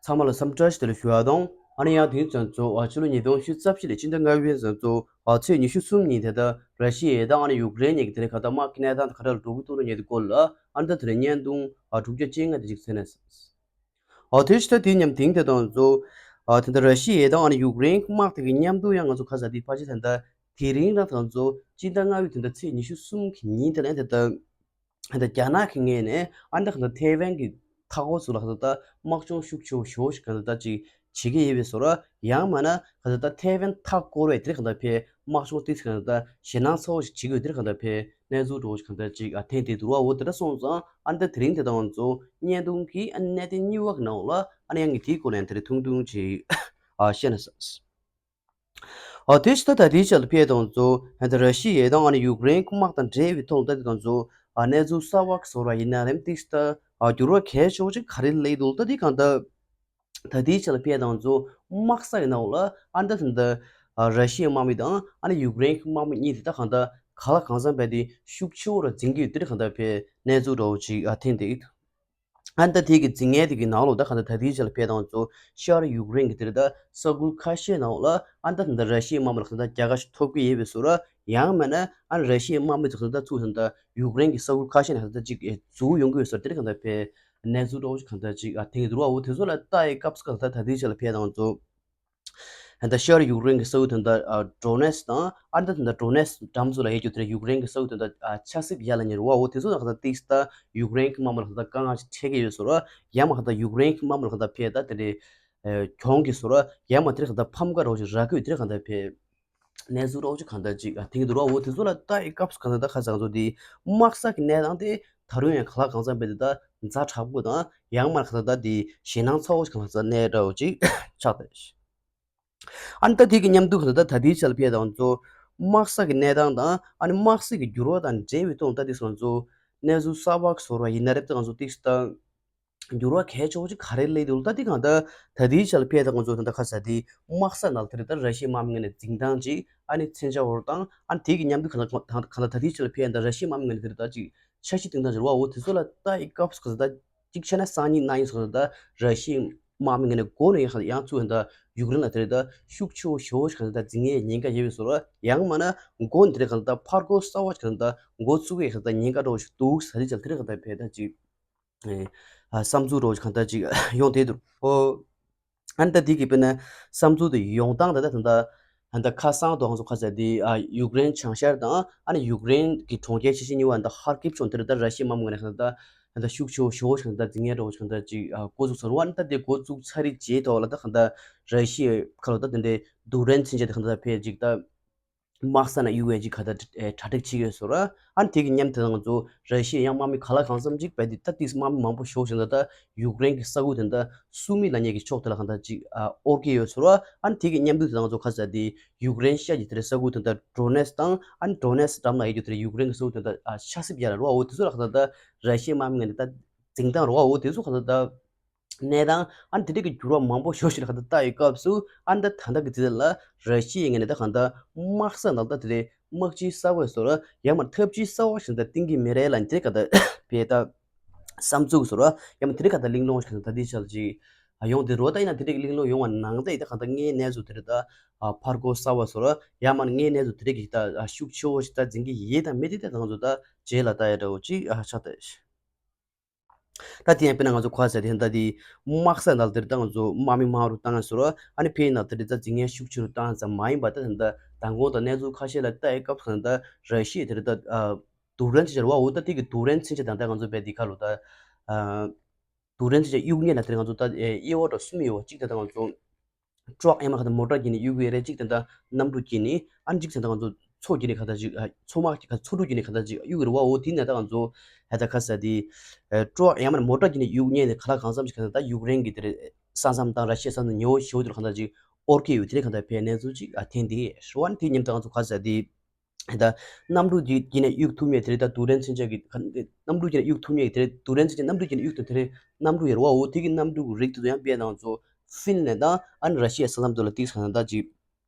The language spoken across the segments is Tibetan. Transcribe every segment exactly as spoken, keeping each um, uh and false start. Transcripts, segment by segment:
ཚང་མ་ལ་འཚམས་འདྲི་བཀྲ་ཤིས་བདེ་ལེགས་ཞུ་བ་དང་། ཨ་ནི་ཡང་དེ་ཙམ་ཚོ་ཨ་ཕྱི་ལོ་ཉིས་སྟོང་ཉི་ཤུ་རྩ་བཞི་ལོའི་སྤྱི་ཟླ་ལྔ་པའི་ཙམ་ཚོ་ཨ་ཚེས་ཉི་ཤུ་གསུམ་ཉིན་དེ་ལྟར་ར་ཤི་ཡ་དང་ཨ་ནི་ཡུཀ་རེན་གཉིས་ཀྱི་དེ་ནས་ག་ད་དམག་གི་གནས་སྟངས་དང་ག་འདྲ་ལ་འགྲོ་གི་འདུག་ལ་ཉེ་དུས་ཀོ་ལ་ཨ་ནི་ད་དེ་རིང་བརྙན་ཐུང་ཨ་དྲུག་བརྒྱ་བཅོ་ལྔ་དེ་ཅིག་གསན་ན། ཨ་དེ་ཕྱི་ད་དེ་མཉམ་དེང་དེ་དང་ཚོ་ཨ་དེ་ལྟར་ར་ཤི་ཡ་དང་ཨ་ནི་ཡུཀ་རེན་དམག་དེ་གི་མཉམ་དུ་ཡང་ང་ཚོ་ཁ་ས་དེ་ཕལ་ཆེར་ད་ལྟ་དེ་རིང་རང་དང་ཚོ་སྤྱི་ཟླ་ལྔ་པའི་དེ་ལྟར་ཚེས་ཉི་ཤུ་གསུམ་གི་ཉིན་དེ་ལ་ཡང་དེ་ལྟར། ད་རྒྱ་ནག་གི་ངོས་ནས་ཨ་ནི་ད་ག་ད་ཐའེ་ཝན་གྱི་མཐའ་འཁོར་ཚོ་ལ་ག་ད་ད་དམག་སྦྱོང་ཤུགས་ཆེ་བོ་ཞེ་པོ་ཞིག་ག་ད་ད་ཅིག་བྱེད་ཀྱི་ཡོད་པའི་བཟོ་འདྲ། ཡང་མིན་ན་ག་ད་ད་ཐའེ་ཝན་མཐའ་བསྐོར་བའི་དེར་ག་ད་ཕའི་དམག་སྦྱོང་ཏིས་ག་ད་ད་ཞེད་སྣང་ཚ་བོ་ཞིག་བྱེད་ཀྱི་ཡོད། དེར་ག་ད་ཕའི་གནས་ཚུལ་འདྲ་བོ་ཞིག་ག་ད་ཅིག་ཨ་ཐེངས་དེ་འདུག་བ། འོ་དེ་འདྲ་སོང་ཙང་ཨ་ནི་ད་དེ་རིང་དེ་དང་ཚོ་བརྙན་ཐུང་གི་ཨ་ནི་གནད་དོན་གཉིས་པ་གི་ནང་ལ་ཨ་ནི་ཡང་གི་དེའི་སྐོར་ནས་དེ་རིང་ཐུང་ཐུང་ཅིག་ཨ་བཤད་ན་བསམ། ཨ་དེ་ཕྱི་ད་ད་དེའི་ཆ་ལ་ཕེབས་དང་ཚོ་ད་ར་ཤི་ཡ་དང་ཨ་ནི་ཡུཀ་རེན་དམག་དང་འབྲེལ་བའི་ཐོག་ད་དེ་དང་ཚོ་ཨ་གནས་ཚུལ་གསར་བ་བཟོ་ར་ཡིན་ན་རེམ་ཏིག་ད་ཨ་འགྱུར་བ་གལ་ཆེ་བོ་ཅིག་ག་རེ་སླེབས་འདུག་ད་དེ་གང་ད་ད་དེའི་ཆ་ལ་ཕེབས་དང་ཚོ་དམག་ས་ཡི་ནང་ལ་ཨ་ད་ད་ད་ཨ་ར་ཤི་ཡའི་དམག་མི་དང་ཨ་ནི་ཡུཀ་རེན་དམག་མི་གཉིས་དེ་ད་གང་ད་ག་ལ་གང་འཚམ་བས་དེ་ཤུགས་ཆེ་བོ་ར་འཛིང་གི་ཡོད། དེ་གང་ད་ཕེ་གནས་ཚུལ་འདྲ་བོ་ཅིག་ཨ་ཐེངས་དེ། ཨ་ནི་ད་དེ་གི་འཛིང་ངན་དེ་གི་ནང་ལོགས་ད་ག་ད་ད་དེའི་ཆ་ལ་ཕེབས་དང་ཚོ་ཤར་ཡུཀ་རེན་གི་དེར་ད་ས་ཁུལ་ཁ་ཤས་ནང་ལ་ཨ་ནི་ད་ད་ར་ཤི་ཡའི་དམག་མི་ལ་ག་ད་རྒྱལ་ཁ་ཞིག་ཐོབ་ཀྱི་ཡོད་པའི་བཟོ་འདྲ། ཡང་མིན་ན་ཨ་ནི་ར་ཤི་ཡའི་དམག་མི་ཚོ་ག་ད་ཚུར་ད་ཡུཀ་རེན་གི་ས་ཁུལ་ཁ་ཤས་ནང་ད་ཅིག་འཛུལ་ཡོང་གི་ཡོད་ཟེར་དེར་ག་ད་ཕེ་གནས་ཚུལ་འདྲ་བོ་ཞིག་ག་ད་ཅིག་ཨ་ཐེངས་གི་འདུག་བ། འོ་དེ་ཚོ་ལ་ལྟ་ཡི་སྐབས་སུ་ག་ད་ད་དེའི་ཆ་ལ་ཕེབས་དང་ཚོ། ད་ལྟ་ཤར་ཡུཀ་རེན་གྱི་ས་ཁུལ་དེ་འདྲ་ཨ་ཌོ་ནེ་སི་དང་ཨ་ནི་ད་ལྟ་ཌོ་ནེ་སི་འགྲམ་ཚོ་ལ་ཡོད་རྒྱུ་དེ་ཡུཀ་རེན་གྱི་ས་ཁུལ་དེ་འདྲ་ཨ་ཆབ་སྲིད་ཡ་ལ་ཉེ་རུ་བ། འོ་དེ་ཚོ་ལ་ག་ད་ཏིག་ད་ཡུཀ་རེན་གྱི་དམག་མི་ལ་ག་ད་དཀའ་ངལ་ཞིག་འཕྲད་ཀྱི་ཡོད་བཟོ་འདྲ། ཡང་མ་ག་ད་ཡུཀ་རེན་གྱི་དམག་མི་ལ་ག་ད་ཕེ་ད་དེ་འདྲའི་ཨ་གྱོང་གི་བཟོ་འདྲ། ཡང་མ་དེ་རིང་ག་ད་ཕམ་ཁ་རོགས་ཞིག་རག་གི་ཡོད། དེ་རིང་ག་ད་ཕེ་གནས་ཚུལ་རོགས་ཅིག་ག་ད་ཅིག་ཨ་ཐེངས་འདུག་བ། འོ་དེ་ཚོ་ལ་ལྟ་ཡི་སྐབས་སུ་ག་ད་ད་ཁ་སང་ཚོ་དེ་དམག་ས་གི་གནས་སྟངས་དེ་ད་རུང་ཡང་ག་ལ་གང་འཚམ་བས་དེ་ད་ཛ་དྲག་པོ་དང་ཡང་མ་ག་ད་ད་དེ་ཞེད་སྣང་ཚ་བོ་ཞིག་ག་ལ་གནས་འདྲ་བོ་ཅིག་ཆགས་ད། ཨ་ནི་ད་དེ་གི་མཉམ་དུ་ག་ད་ད་དེའི་ཆ་ལ་ཕེབས་དང་ཚོ་དམག་ས་གི་གནས་སྟངས་དང་ཨ་ནི་དམག་སྲིད་ཀྱི་འགྱུར་བ་དང་འབྲེལ་བའི་ཐོག་ད་དེ་སོང་ཚོ་གནས་ཚུལ་གསར་བ་བཟོ་ར་ཡིན་ན་རེད། ད་ང་ཚོ་ཏིག་ད་འགྱུར་བ་གལ་ཆེ་བོ་ཅིག་ག་རེ་སླེབས་འདུག་ད་དེ་གང་ད་ད་དེའི་ཆ་ལ་ཕེབས་དང་ང་ཚོ་ད་ད་ཁ་ས་དེ་དམག་ས་ནང་དེ་རེད། ད་ར་ཤི་ཡའི་དམག་མི་ངོས་ནས་འཛིང་སྟངས་ཅིག་ཨ་ནི་མཚོན་ཆ་བོར་དང་ཨ་ནི་དེ་གི་མཉམ་དུ་གང་ད་གང་ད་ད་དེའི་ཆ་ལ་ཕེབས་ད་ར་ཤི་ཡའི་དམག་མི་ངོས་ནས་དེ་རེད། ད་ཅིག་འཆར་གཞི་བཏིང་སྟངས་ཅིག་རེད་བ། འོ་དེ་ཚོ་ལ་ལྟ་ཡི་སྐབས་སུ་ག་ད་གཅིག་བྱས་ན་སང་ཉིན་གནངས་ཉིན་སོགས་ད་ར་ཤི་ཡའི་དམག་མི་ངོས་ནས་འགོ་ནས་ཡང་ཚུར་ད་ཡུཀ་རེན་ལ་དེ་རེད་ད་ཤུགས་ཆེ་བོ་ཞེ་བོ་ཞིག་ག་ད་འཛིང་ངེས་ཉེན་ཁ་ཡོད་པའི་བཟོ་འདྲ། ཡང་མིན་ན་འགོ་ནས་དེ་རེད་ག་ད་ཕར་རྒོལ་གསར་བ་ཞིག་ག་ད་འགོ་བཙུགས་ཡས་ག་ད་ཉེན་ཁ་འདྲ་བོ་ཞིག་འདུག་ཟེར་དེ་ཅག་དེ་རེད་ག་ད་ཕེ་ད་ཅིག་ཨ་བསམ་ཚུལ་འདྲ་བོ་ཞིག་ག་ད་ཅིག་ཡོང་བསྡད་འདུག་ཨོ། ཨ་ནི་ད་འདི་གི་དཔེར་ན་བསམ་ཚུལ་དེ་ཡོང་སྟངས་ད་ད་ད་ད་ད་ཁ་སང་དུ་ང་ཚོ་ཁ་ས་དེ་ཨ་ཡུཀ་རེན་བྱང་ཤར་དང་ཨ་ནི་ཡུཀ་རེན་གི་གྲོང་ཁྱེར་ཆེ་ཆེ་གཉིས་པ་ད་ཧར་ཀིབ་ཕྱོགས་དེར་ད་ར་ཤི་ཡའི་དམག་མི་ངོས་ནས་ད་ད་ཤུགས་ཆེ་བོ་ཞེ་བོ་ཞིག་ད་འཛིང་ངན་འདྲ་བོ་ཞིག་ད་ཅིག་ཨ་འགོ་བཙུགས་ཚར་བ། ཨ་ནི་ད་དེ་འགོ་བཙུགས་ཚར་རེད་རྗེས་ཐོག་ལ་ད་གང་ད་ར་ཤི་ཡའི་ཁ་ལོ་ད་དེ་འདྲའི་རྡུལ་ཕྲན་མཚོན་ཆ་དེ་གང་ད་ཕེ་ཅིག་ད། དམག་ས་ན་གཡུག་ཡས་ཅིག་ག་ད་གྲ་སྒྲིག་བྱེད་ཀྱི་ཡོད་ཟེར་ར། ཨ་ནི་དེ་གི་མཉམ་དེ་ང་ཚོ་ར་ཤི་ཡའི་ཡང་དམག་མི་ག་ལ་གང་འཚམ་ཅིག་བས་དེ་ད་ཏིས་དམག་མི་མང་པོ་ཞོག་བཞིན་ད་ད་ཡུཀ་རེན་གྱི་ས་ཁུལ་དེ་འདྲ་སུ་མི་ལ་ཉེ་གི་ཕྱོགས་དེ་ལ་གང་ད་ཅིག་ཨོར་གྱི་ཡོད་ཟེར་ར། ཨ་ནི་དེ་གི་མཉམ་དུ་དེ་ང་ཚོ་ཁ་ས་དེ་ཡུཀ་རེན་ཤར་གྱི་དེ་རེད་ས་ཁུལ་དེ་འདྲ་ཌོ་ནེ་སི་དང་ཨ་ནི་ཌོ་ནེ་སི་འགྲམ་ལ་ཡོད་རྒྱུ་དེ་རེད་ཡུཀ་རེན་གྱི་ས་ཁུལ་དེ་འདྲ་ཆབ་སྲིད་ཡར་ར་རོ་འོ་དེ་ཚོ་ལ་གང་ད་ད་ར་ཤི་ཡའི་དམག་མི་ངན་དེ་ད་འཛིང་སྟངས་རོ་འོ་དེ་ཚོ་གང་ད་ད། གནས་སྟངས་ཨ་ནི་དེ་འདྲ་གི་འགྱུར་བ་མང་པོ་ཞོ་ཞིག་ལ་ག་ད་ལྟ་ཡི་སྐབས་སུ་ཨ་ནི་ད་ད་ལྟ་གི་དུས་ལ་ར་ཤི་ཡའི་ངོས་ནས་ད་གང་ད་དམག་ས་ནང་ད་དེ་རེད་དམག་སྤྱི་གསར་བའི་བཟོ་འདྲ་ཡང་མ་འཐབ་ཇུས་གསར་བ་ཞིག་ད་བཏིང་གི་མེད་རེད་ལ་ནི་དེ་རེད་ག་ད་བས་ད་བསམ་ཚུལ་བཟོ་འདྲ་ཡང་མ་དེ་རེད་ག་ད་གླེང་སློང་ཞིག་ད་ད་དེ་ཆ་ལ་ཅིག་ཡོང་དེ་རོ་ད་ཡིན་ན་དེ་རེད་གླེང་སློང་ཡོང་བ་ནང་ད་ཡི་ད་གང་ད་ངའི་གནས་ཚུལ་དེ་རེད་ད་ཕར་རྒོལ་གསར་བ་བཟོ་འདྲ་ཡང་མ་ངའི་གནས་ཚུལ་དེ་རེད་གི་ད་ཤུགས་ཆེ་བོ་ཞིག་ད་འཛིང་གི་ཡིན་ད་མེད་དེ་ད་ང་ཚོ་ད་རྗེས་ལ་ལྟ་ཡ་འདྲ་བོ་ཅིག་ཆགས་ད། ད་དེ་ཡང་དཔེར་ན་ང་ཚོ་གོ་ས་དེ་ད་དེ་དམག་ས་ནང་དེར་ད་ང་ཚོ་དམག་མི་མང་རུ་བཏང་ཟེར་རོ། ཨ་ནི་ཕེ་ནང་དེར་ད་འཛིང་ངན་ཤུགས་ཆེ་རུ་བཏང་ཙམ་མ་ཡིན་པ་ད་ད་མདང་དགོང་དང་གནས་ཚུལ་ཁ་ཤས་ལ་ལྟ་ཡི་སྐབས་སུ་ད་ར་ཤི་ཡ་དེར་ད་རྡུལ་ཕྲན་ཆེ་ཆེར་བ་འོ་ད་དེ་གི་རྡུལ་ཕྲན་ཚན་ཆེ་དང་ད་ང་ཚོ་བས་དེ་ཁ་ལོ་ད་རྡུལ་ཕྲན་ཚན་ཆེ་གཡུག་ཉེ་ལ་དེར་ང་ཚོ་ད་དབྱེ་བ་འདྲ་གསུམ་ཡོད་བ་གཅིག་ད་ད་ང་ཚོ། ཀྲོག་ཡང་མ་ག་ད་མོ་ཊ་གྱིས་ནི་གཡུག་གི་རེད། གཅིག་དེ་འདྲ་གནམ་གྲུ་གྱིས་ནི་ཨ་ནི་གཅིག་དེ་འདྲ་ང་ཚོ་མཚོ་གྱིས་ནི་ག་ད་ཅིག་མཚོ་དམག་གི་ག་མཚོ་གྲུ་གྱིས་ནི་ག་ད་ཅིག་གཡུག་གི་རེད་བ། འོ་དེ་ནས་ད་ང་ཚོ་ཧ་ད་ཁ་ས་དེ་ཀྲོག་ཡང་མ་མོ་ཊ་གྱིས་ནི་གཡུག་ཉེ་ནི་ག་ལ་གང་འཚམ་ཞིག་ག་ད་ད་ཡུཀ་རེན་གྱི་དེ་རེད་ས་མཚམས་དང་ར་ཤི་ཡ་ས་མཚམས་ཉེ་བོ་ཞེ་བོ་དེ་རུ་ག་ད་ཅིག་ཨོར་གྱི་ཡོད་དེ་རེད་ག་ད་ཕའི་གནས་ཚུལ་ཅིག་ཨ་ཐེན་དེ་རེད་བ། ཨ་ནི་དེ་མཉམ་ད་ང་ཚོ་ཁ་ས་དེ། ད་གནམ་གྲུ་གྱི་གྱི་ནས་གཡུག་ཐུབ་མེད་དེ་རེད། ད་རྡུལ་ཕྲན་མཚོན་ཆ་གི་གནམ་གྲུ་གྱི་ནས་གཡུག་ཐུབ་མེད་དེ་རེད། རྡུལ་ཕྲན་མཚོན་ཆ་གནམ་གྲུ་གྱི་ནས་གཡུག་ཐུབ་དེ་རེད། གནམ་གྲུ་ཡར་བ་འོ་དེ་གི་གནམ་གྲུ་གི་རིགས་དེ་ཚོ་ཡང་དཔེ་དང་ཚོ་ཧྥིན་ལན་དང་ཨ་ནི་ར་ཤི་ཡའི་ས་མཚམས་དུ་ལ་ཏིག་ས་ན་ད་ཅིག་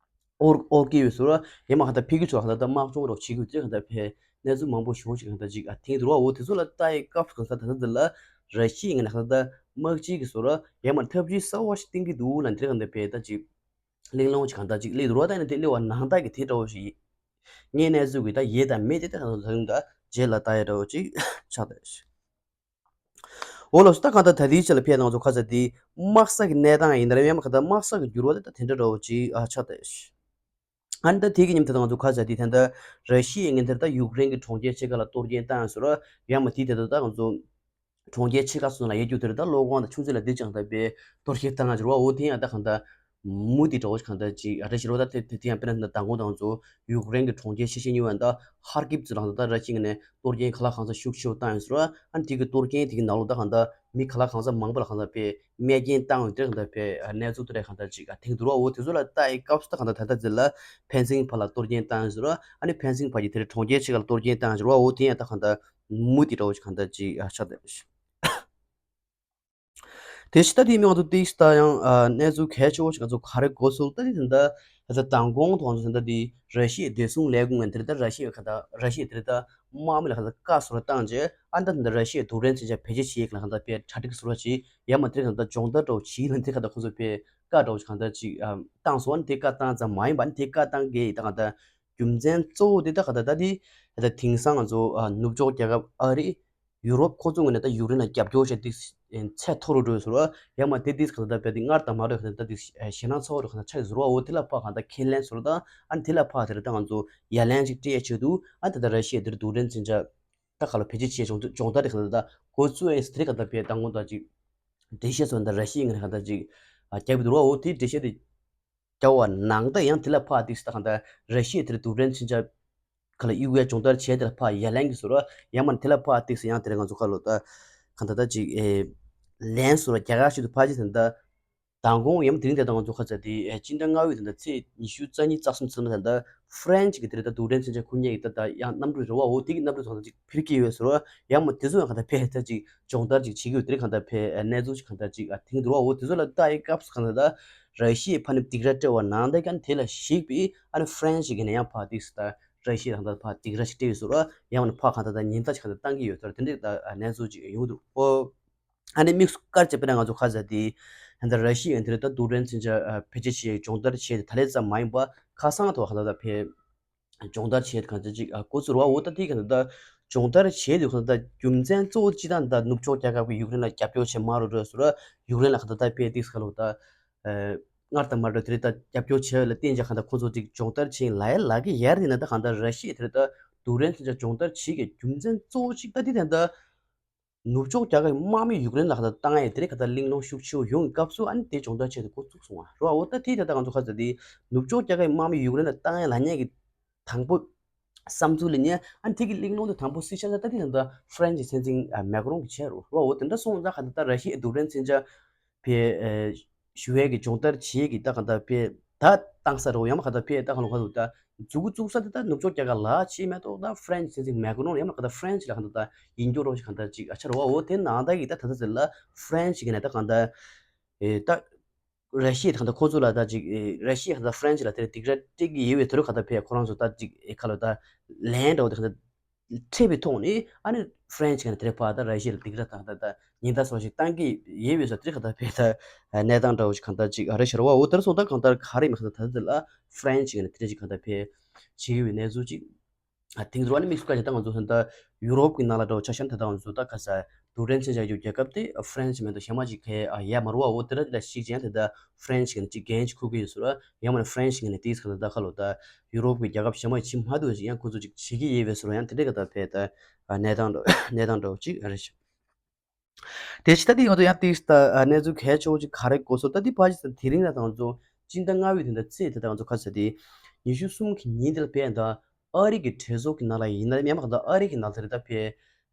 ཨོར་ཨོར་ཀི་ཡོད་ཟེར་བ་ཡང་མ་ཧ་ད་ཕི་གི་ཚོ་ཧ་ད་ད་དམག་སྦྱོང་རོགས་བྱེད་དགོས་དེ་ཧ་ད་ཕེ་ གནས་ཚུལ་མང་པོ་ཞེ་པོ་ཅིག་གང་ལྟར་ཅིག་ཨ་ཐེངས་འདུག་ར། འོ་དེ་ཚོ་ལ་ལྟ་ཡི་སྐབས་སུ་གང་ལྟར་ད་ལྟ་འདི་ལ་ར་ཤི་ཡའི་ངོས་ནས་གང་ལྟར་དམག་སྤྱི་གི་བཟོ་འདྲ་ཡང་མ་ཐབས་ཇུས་གསར་བ་ཞིག་བཏིང་གི་འདུག་ལབ་དེ་གང་ལྟར་དཔེ་ད་ཅིག་གླེང་སློང་ཅིག་གང་ལྟར་ཅིག་སླེབས་འདུག་ར། ད་ནི་དེ་སླེབས་པ་ནང་ལྟར་གྱི་དེ་འདྲ་བོ་ཞིག་ངའི་གནས་ཚུལ་གྱི་ད་ཡོད་དང་མེད་དེ་ད་གང་ལྟར་ད་རྗེས་ལ་ལྟ་ཡ་འདྲ་བོ་ཅིག་ཆགས་ད། འོ་ལགས་སོ། ད་གང་ལྟར་ད་ལྟའི་ཆ་ལ་ཕེབས་དང་ཚོ་ཁ་ཚ་དེ་དམག་ས་གི་གནས་སྟངས་ཡིན་ན་རེད། ཡང་མ་གང་ལྟར་དམག་ས་གི་འགྱུར་བ་དེ་ད་དེ་འདྲ་འདྲ་བོ་ཅིག་ཨ་ཆགས་ད། ཨ་ནི་ད་དེ་གི་མཉམ་དུ་ད་ང་ཚོ་ཁ་ཚ་དེ་ད་ལྟ་ར་ཤི་ཡའི་ངན་དེར་ད་ཡུཀ་རེན་གྱི་གྲོང་ཁྱེར་ཆེ་ཁག་ལ་གཏོར་སྐྱོན་བཏང་ཡོད་ཟེར་བ། ཡང་མ་དེ་དེ་ད་ད་ང་ཚོ་གྲོང་ཁྱེར་ཆེ་ཁག་སོགས་ལ་ཡོད་རྒྱུ་དེར་ད་གློག་ཁང་དང་ཆུ་མཛོད་ལ་དེ་ཅང་ད་པའི་གཏོར་སྐྱོན་བཏང་ཡོད་ཟེར་བ། འོ་དེ་ཡང་ད་གང་ལྟར་མུ་མཐུད་འགྲོ་བ་གང་ལྟར་ཅིག་ཨ་རེ་ཞིག་རོ། ད་དེ་དེ་དེ་ཡང་དཔེར་ན་ད་མདང་དགོང་དང་ང་ཚོ་ཡུཀ་རེན་གྱི་གྲོང་ཁྱེར་ཆེ་ཤོས་གཉིས་པ་ད་ཧར་ཀིབ་ཙི་ལ་ད་ད་ར་ཤི་ཡའི་ངོས་ནས་གཏོར་སྐྱོན་ག་ལ་གང་ས་ཤུགས་ཆེ་བོ་བཏང་ཡོད་ཟེར་བ། ཨ་ནི་དེ་གི་གཏོར་སྐྱོན་དེ་གི་ནང་ལོགས་ད་གང་ལྟར་མི་ག་ལ་གང་ས་མང་པོ་ལ་གང་ལྟར་པའི་རྨས་སྐྱོན་བཏང་ཡོད་དེ་གང་ལྟར་པའི་གནས་ཚུལ་དེ་རེད། གང་ལྟར་ཅིག་ཐེངས་དུ་རོ། འོ་དེ་ཚོ་ལ་ལྟ་ཡི་སྐབས་སུ་ད་གང་ལྟར་ད་ལྟ་ཟེར་ལ་ཕན་སིང་བར་ལ་གཏོར་སྐྱོན་བཏང་ཡོད་ཟེར་བ། ཨ་ནི་ཕན་སིང་བར་གྱི་དེ་རེད་གྲོང་ཁྱེར་ཆེ་ཁག་ལ་གཏོར་སྐྱོན་བཏང་ཡོད་ཟེར་བ། འོ་དེ་ཡང་ད་གང་ལྟར་མུ་མཐུད་འགྲོ་བ་ཞིག་གང་ལྟར་ཅིག་ཆགས་བསྡད། དེ་ཕྱི་ད་དེའི་མིང་དུ་ཏིག་ད་ཡང་གནས་ཚུལ་གལ་ཆེ་བོ་ཞིག་ང་ཚོ་ག་རེ་གོ་སོང་ད་དེ་ད་ལྟ་ད་ལྟ་མདང་དགོང་དུ་ང་ཚོ་ད་ལྟ་དེ་ར་ཤི་ཡའི་བདེ་སྲུང་ལས་ཁུངས་ནས་དེ་ད་ལྟ་ར་ཤི་ཡའི་ག་ད་ར་ཤི་ཡའི་དེ་ད་དམག་མི་ལ་ག་ད་བཀའ་ཟུར་བཏང་རྗེས་ཨ་ད་ད་ལྟ་ར་ཤི་ཡའི་རྡུལ་ཕྲན་མཚོན་ཆ་བེད་སྤྱོད་བྱེད་ཡས་ལ་ག་ད་པའི་གྲ་སྒྲིག་ཟུར་བྱེད་ཡ་མ་དེ་ག་ད་སྦྱོང་བརྡར་འགྲོ་བྱེད་ལ་དེ་ག་ད་ཁོ་ཚོ་པའི་བཀའ་འགྲོ་ག་ད་ཅིག་བཏང་སོང་། ཨ་ནི་དེ་བཀའ་བཏང་ཙམ་མ་ཡིན་པ་ཨ་ནི་དེ་བཀའ་བཏང་གི་ད་ག་ད་རྒྱུ་མཚན་གཙོ་བོ་དེ་ད་ག་ད་ད་དེ་ད་དེང་སང་ང་ཚོ་ནུབ་ཕྱོགས་རྒྱལ་ཁབ་ཨ་རི། ཡུ་རོབ་ཁོ་ཚོ་ངོས་ནས་ད་ཡུཀ་རེན་ལ་རྒྱབ་སྐྱོར་བྱས་ཏེ་ཚད་མཐོ་རུ་འགྲོ་ཟེར་བ། ཡང་མ་དེ་དུས་གང་ལྟར་བས་ཏེ་སྔར་དང་མ་འདྲ་གང་ལྟར་དེ་ཞེད་སྣང་ཚ་བོ་རུ་གང་ལྟར་ཆགས་ཡོད་ཟེར་བ། འོ་དེ་ལ་ཕར་གང་ལྟར་ཁས་ལེན་ཟེར་བ་དང་ཨ་ནི་དེ་ལ་ཕར་དེར་ད་ང་ཚོ་ཡ་ལན་ཅིག་སྤྲད་ཡས་ཆེད་དུ་ཨ་ནི་ད་ལྟ་ར་ཤི་ཡ་དེར་རྡུལ་ཕྲན་མཚོན་ཆ་ད་ག་ལ་བེད་སྤྱོད་བྱས་སྦྱོང་སྦྱོང་བརྡར་དེ་གང་ལྟར་འགོ་བཙུགས་ཡས་དེ་གང་ལྟར་བས་ད་སྔོན་དང་ཅིག་འགྲེལ་བཤད་ཚོ་ད་ར་ཤི་ཡའི་ངོས་ནས་གང་ལྟར་ཅིག་རྒྱབ་ཀྱི་འདུག་ར། འོ་དེ་འགྲེལ་བཤད་དེ། རྒྱ་བ་ནང་ད་ཡང་དེ་ལ་ཕར་ཏིག་ད་གང་ལྟར་ར་ཤི་ཡ་དེར་རྡུལ་ཕྲན་མཚོན་ཆ་ག་ལ་གཡུག་ཡ་སྦྱོང་བརྡར་བྱས་དེ་ལ་ཕར་ཡ་ལན་གྱི་ཟེར་བ། ཡང་མ་དེ་ལ་ཕར་ཏིག་ཡང་དེ་ལ་ང་ཚོ་ཁ་ལོ་ད་གང་ལྟར་ད་ཅིག་ཨེ་ལན་ཟེར་བ་རྒྱ་གར་ཞིག་ཏུ་ཕར་ཅིག་ད་ད་མདང་དགོང་ཡང་དེ་རིང་དེ་ད་ང་ཚོ་ཁ་ཚ་དེ་ཨེ་སྤྱི་ཟླ་ལྔ་པའི་ད་ད་ཚེས་ཉི་ཤུ་རྩ་གཉིས་རྩ་གསུམ་ཚུན་ད་ད་ཧྥ་རན་སི་གི་དེ་ལ་ད་རྡུལ་ཕྲན་མཚོན་ཆ་ཁུར་མཁན་གྱི་ད་ད་ཡང་གནམ་གྲུ་རེད་བ། འོ་དེ་གི་གནམ་གྲུ་ཚོ་ད་ཅིག་འཕུར་གྱི་ཡོད་ཟེར་བ། ཡང་མ་དེ་ཚོ་ཡང་གང་ལྟར་ཕེ་ད་ཅིག་སྦྱོང་བརྡར་ཅིག་བྱེད་ཀྱི་ཡོད་དེ་རིང་གང་ལྟར་ཕེ་གནས་ཚུལ་ཅིག་གང་ལྟར་ཅིག་ཨ་ཐེངས་འདུག་ར། འོ་དེ་ཚོ་ལ་ལྟ་ཡི་སྐབས་སུ་གང་ལྟར་ད་ར་ཤི་ཡའི་ཕ་ནས་སྡིགས་ར་སྤྲད་པ་ནང་ལྟར་གྱང་དེ་ལ་གཞིགས་པའི་ཨ་ནི་ཧྥ་རན་སི་གི་ནས་ཡང་ཕར་ཏིག་ད་ར་ཤི་ཡ་གང་ལྟར་ཕར་སྡིགས་ར་ཞིག་སྤྲད་ཡོད་ཟེར་བ། ཡང་མ་ཕར་གང་ལྟར་ད་ཉེན་བརྡ་ཅིག་གང་ལྟར་བཏང་གི་ཡོད་ཟེར་བ་དེ་འདྲའི་ད་གནས་ཚུལ་ཅིག་ཡོང་འདུག་ཨོ། ཨ་ནི་དམིགས་སུ་བཀར་བྱས་པ་ན་ང་ཚོ་ཁ་ཚ་དེ་ད་ལྟ་ར་ཤི་ཡ་དེ་ལ་ད་རྡུལ་ཕྲན་མཚོན་ཆ་ཨ་བེད་སྤྱོད་བྱེད་སྦྱོང་བརྡར་བྱས་ཏེ་ད་ལས་ཙམ་མ་ཡིན་པ་ཁ་སང་ཐོག་གང་ལྟར་ད་ཕེ་སྦྱོང་བརྡར་བྱས་ཏེ་གང་ལྟར་ཅིག་ཨ་འགོ་ཚུགས་ར་བ། འོ་ད་དེ་གང་ལྟར་ད་སྦྱོང་བརྡར་བྱས་ཏེ་གང་ལྟར་ད་རྒྱུ་མཚན་གཙོ་བོ་སྤྱི་བཏང་ད་ནུབ་ཕྱོགས་རྒྱལ་ཁབ་ཀྱིས་ཡུཀ་རེན་ལ་རྒྱབ་སྐྱོར་བྱེད་མ་རུ་རོལ་ཟེར་བ། ཡུཀ་རེན་ལ་གང་ལྟར་ད་དཔེ་ཏིག་ག་ལོ་ད་ཨ་སྔར་དང་མ་འདྲ་དེ་རིང་ད་རྒྱབ་སྐྱོར་བྱས་ལ་བརྟེན་ཅིག་གང་ལྟར་ཁོང་ཚོ་ཅིག་སྦྱོང་བརྡར་བྱེད་ལ་ཡ་ལ་གི་ཡར་དེ་ན་ད་གང་ལྟར་ར་ཤི་ཡ་དེ་རིང་ད་རྡུལ་ཕྲན་མཚོན་ཆ་སྦྱོང་བརྡར་བྱེད་ཀྱི་རྒྱུ་མཚན་གཙོ་བོ་ཅིག་ད་དེ་ད་ད། ནུབ་ཕྱོགས་རྒྱལ་ཁབ་ཀྱི་དམག་མི་ཡུཀ་རེན་ལ་ག་ད་བཏང་ཡས་དེ་རིང་ག་ད་གླེང་སློང་ཤུགས་ཆེ་བོ་ཡོང་གི་སྐབས་སུ་ཨ་ནི་དེ་སྦྱོང་བརྡར་བྱས་ཏེ་འགོ་བཙུགས་སོང་བ་རེད་བ། འོ་ད་དེ་ད་ལྟ་ང་ཚོ་ཁ་ཚ་དེ་ནུབ་ཕྱོགས་རྒྱལ་ཁབ་ཀྱི་དམག་མི་ཡུཀ་རེན་ལ་བཏང་ཡས་ལབ་མཁན་གྱི་དང་པོ་བསམ་ཚུལ་ལ་ཉན་ཨ་ནི་དེ་གི་གླེང་སློང་དེ་དང་པོ་སྲིད་ཤག་ད་ལྟ་དེ་ད་ལྟ་ཧྥ་རན་སི་སྲིད་འཛིན་མེག་རོན་གྱིས་བྱས་རེད་བ། འོ་དེ་འདྲ་སོང་ཙང་ག་ད་ད་ར་ཤི་ཡའི་རྡུལ་ཕྲན་མཚོན་ཆ་ཕེ་ཨེ་ཞུ་ཡས་ཀྱི་སྦྱོང་བརྡར་བྱེད་ཀྱི་ད་ག་ད་ཕེ་ད་བཏང་ས་རེད་ཡང་མ་ག་ད་ཕེ་ད་ག་ལོ་ག་ལོ་ད་མཛུ་གུ་བཙུགས་ས་དེ་ད་ནུབ་ཕྱོགས་རྒྱལ་ཁབ་ལ་ཕྱིན་མེད་ཐོག་ད་ཧྥ་རན་སི་སྲིད་འཛིན་མེག་རོན་ཡང་མ་ག་ད་ཧྥ་རན་སི་ལ་ག་ད་ད་ཡིད་འགྱུར་རོགས་ཤིག་ག་ད་ཅིག་ཨ་ཆ་རེད་བ། འོ་དེ་ནང་ད་ཡིག་ད་ད་ད་ཟེར་ལ་ཧྥ་རན་སི་གི་ནས་ད་ག་ད་ཨེ་ད་ར་ཤི་ཡ་ད་ག་ད་ཁོ་ཚོ་ལ་ད་ཅིག་ཨེ་ར་ཤི་ཡ་ག་ད་ཧྥ་རན་སི་ལ་དེ་སྡིགས་ར་སྤྲད་ཀྱི་ཡོད་པའི་དོན་ག་ད་ཕེ་ཁོ་རང་ཚོ་ད་ཅིག་ཨེ་ཁ་ལོ་ད་ལན་འདྲ་བོ་དེ་ག་ད། འཕྲད་པའི་ཐོག་ནས་ཨ་ནི་ཧྥ་རན་སི་གི་ནས་དེ་རིང་ཕར་ད་ར་ཤི་ཡ་ལ་སྡིགས་ར་དང་ད་ད་ཉེན་བརྡ་སོགས་ཤིག་བཏང་གི་ཡོད་པའི་ས་དེ་རིང་ག་ད་ཕེ་ད་གནས་སྟངས་འདྲ་བོ་ཞིག་གང་ལྟར་ཅིག་ཨ་རེ་ཤར་བ། འོ་དེར་སོང་ད་གང་ལྟར་ག་རེ་མི་གང་ལྟར་ད་དེ་ལ་ཧྥ་རན་སི་གི་ནས་དེ་འདྲ་ཞིག་གང་ལྟར་ཕེ་བྱེད་ཀྱི་ཡོད་པའི་གནས་ཚུལ་ཅིག་ཨ་དེང་དུ་ཨ་ནི་དམིགས་སུ་བཀར་བྱས་ད་ང་ཚོ་ད་ཡུ་རོབ་ཀྱི་ནང་ལ་འདྲ་བོ་ཆ་བཞག་ན་ད་ད་ང་ཚོ་ད་ག་ས་རྡུལ་ཕྲན་མཚོན་ཆ་ཡོད་རྒྱལ་ཁབ་དེ་ཧྥ་རན་སི་མེད་དུ་གཞན་མ་ཅིག་གས་ཡ་མ་རུ་བ། འོ་དེ་ར་དེ་ལ་ཞིག་ཅན་དེ་ད་ཧྥ་རན་སི་གི་ནས་ཅིག་འགན་ཅིག་འཁུར་གྱི་ཡོད་ཟེར་བ། ཡང་མ་ནི་ཧྥ་རན་སི་གི་ནས་དེའི་ཁ་ལ་ད་ཁ་ལོ་ད་ཡུ་རོབ་ཀྱི་རྒྱལ་ཁབ་གཞན་མ་ཡི་ཕྱི་མ་དུ་ཞིག་ཡང་ཁོ་ཚོ་ཅིག་བྱེད་ཀྱི་ཡོད་པའི་ཟེར་བ། ཡང་དེ་འདྲའི་ཁ་ད་ཕེ་ད་གནས་སྟངས་འདྲ་གནས་སྟངས་འདྲ་བོ་ཅིག་རེད་ཤག་དེ་ཕྱི་ད་དེ་ང་ཚོ་ཡང་ཏིག་ད་གནས་ཚུལ་གལ་ཆེ་བོ་ཅིག་ག་རེ་གོ་སོང་ད་དེ་ཕ་ཅི་ད་དེ་རིང་ལ་ད་ང་ཚོ་སྤྱི་ཟླ་ལྔ་པའི་དེ་འདྲ་ཚེས་དེ་ད་ང་ཚོ་ཁ་ས་དེ་ཉི་ཤུ་གསུམ་གི་ཉིན་དེ་ལ་ཕེ་ད། ཨ་རི་གི་གྲོས་ཚོགས་ཀྱི་ནང་ལ་ཡིན་ན་ཡང་མ་གང་ལྟར་ཨ་རི་གི་ནང་དེ་རེད་ད་ཕེ་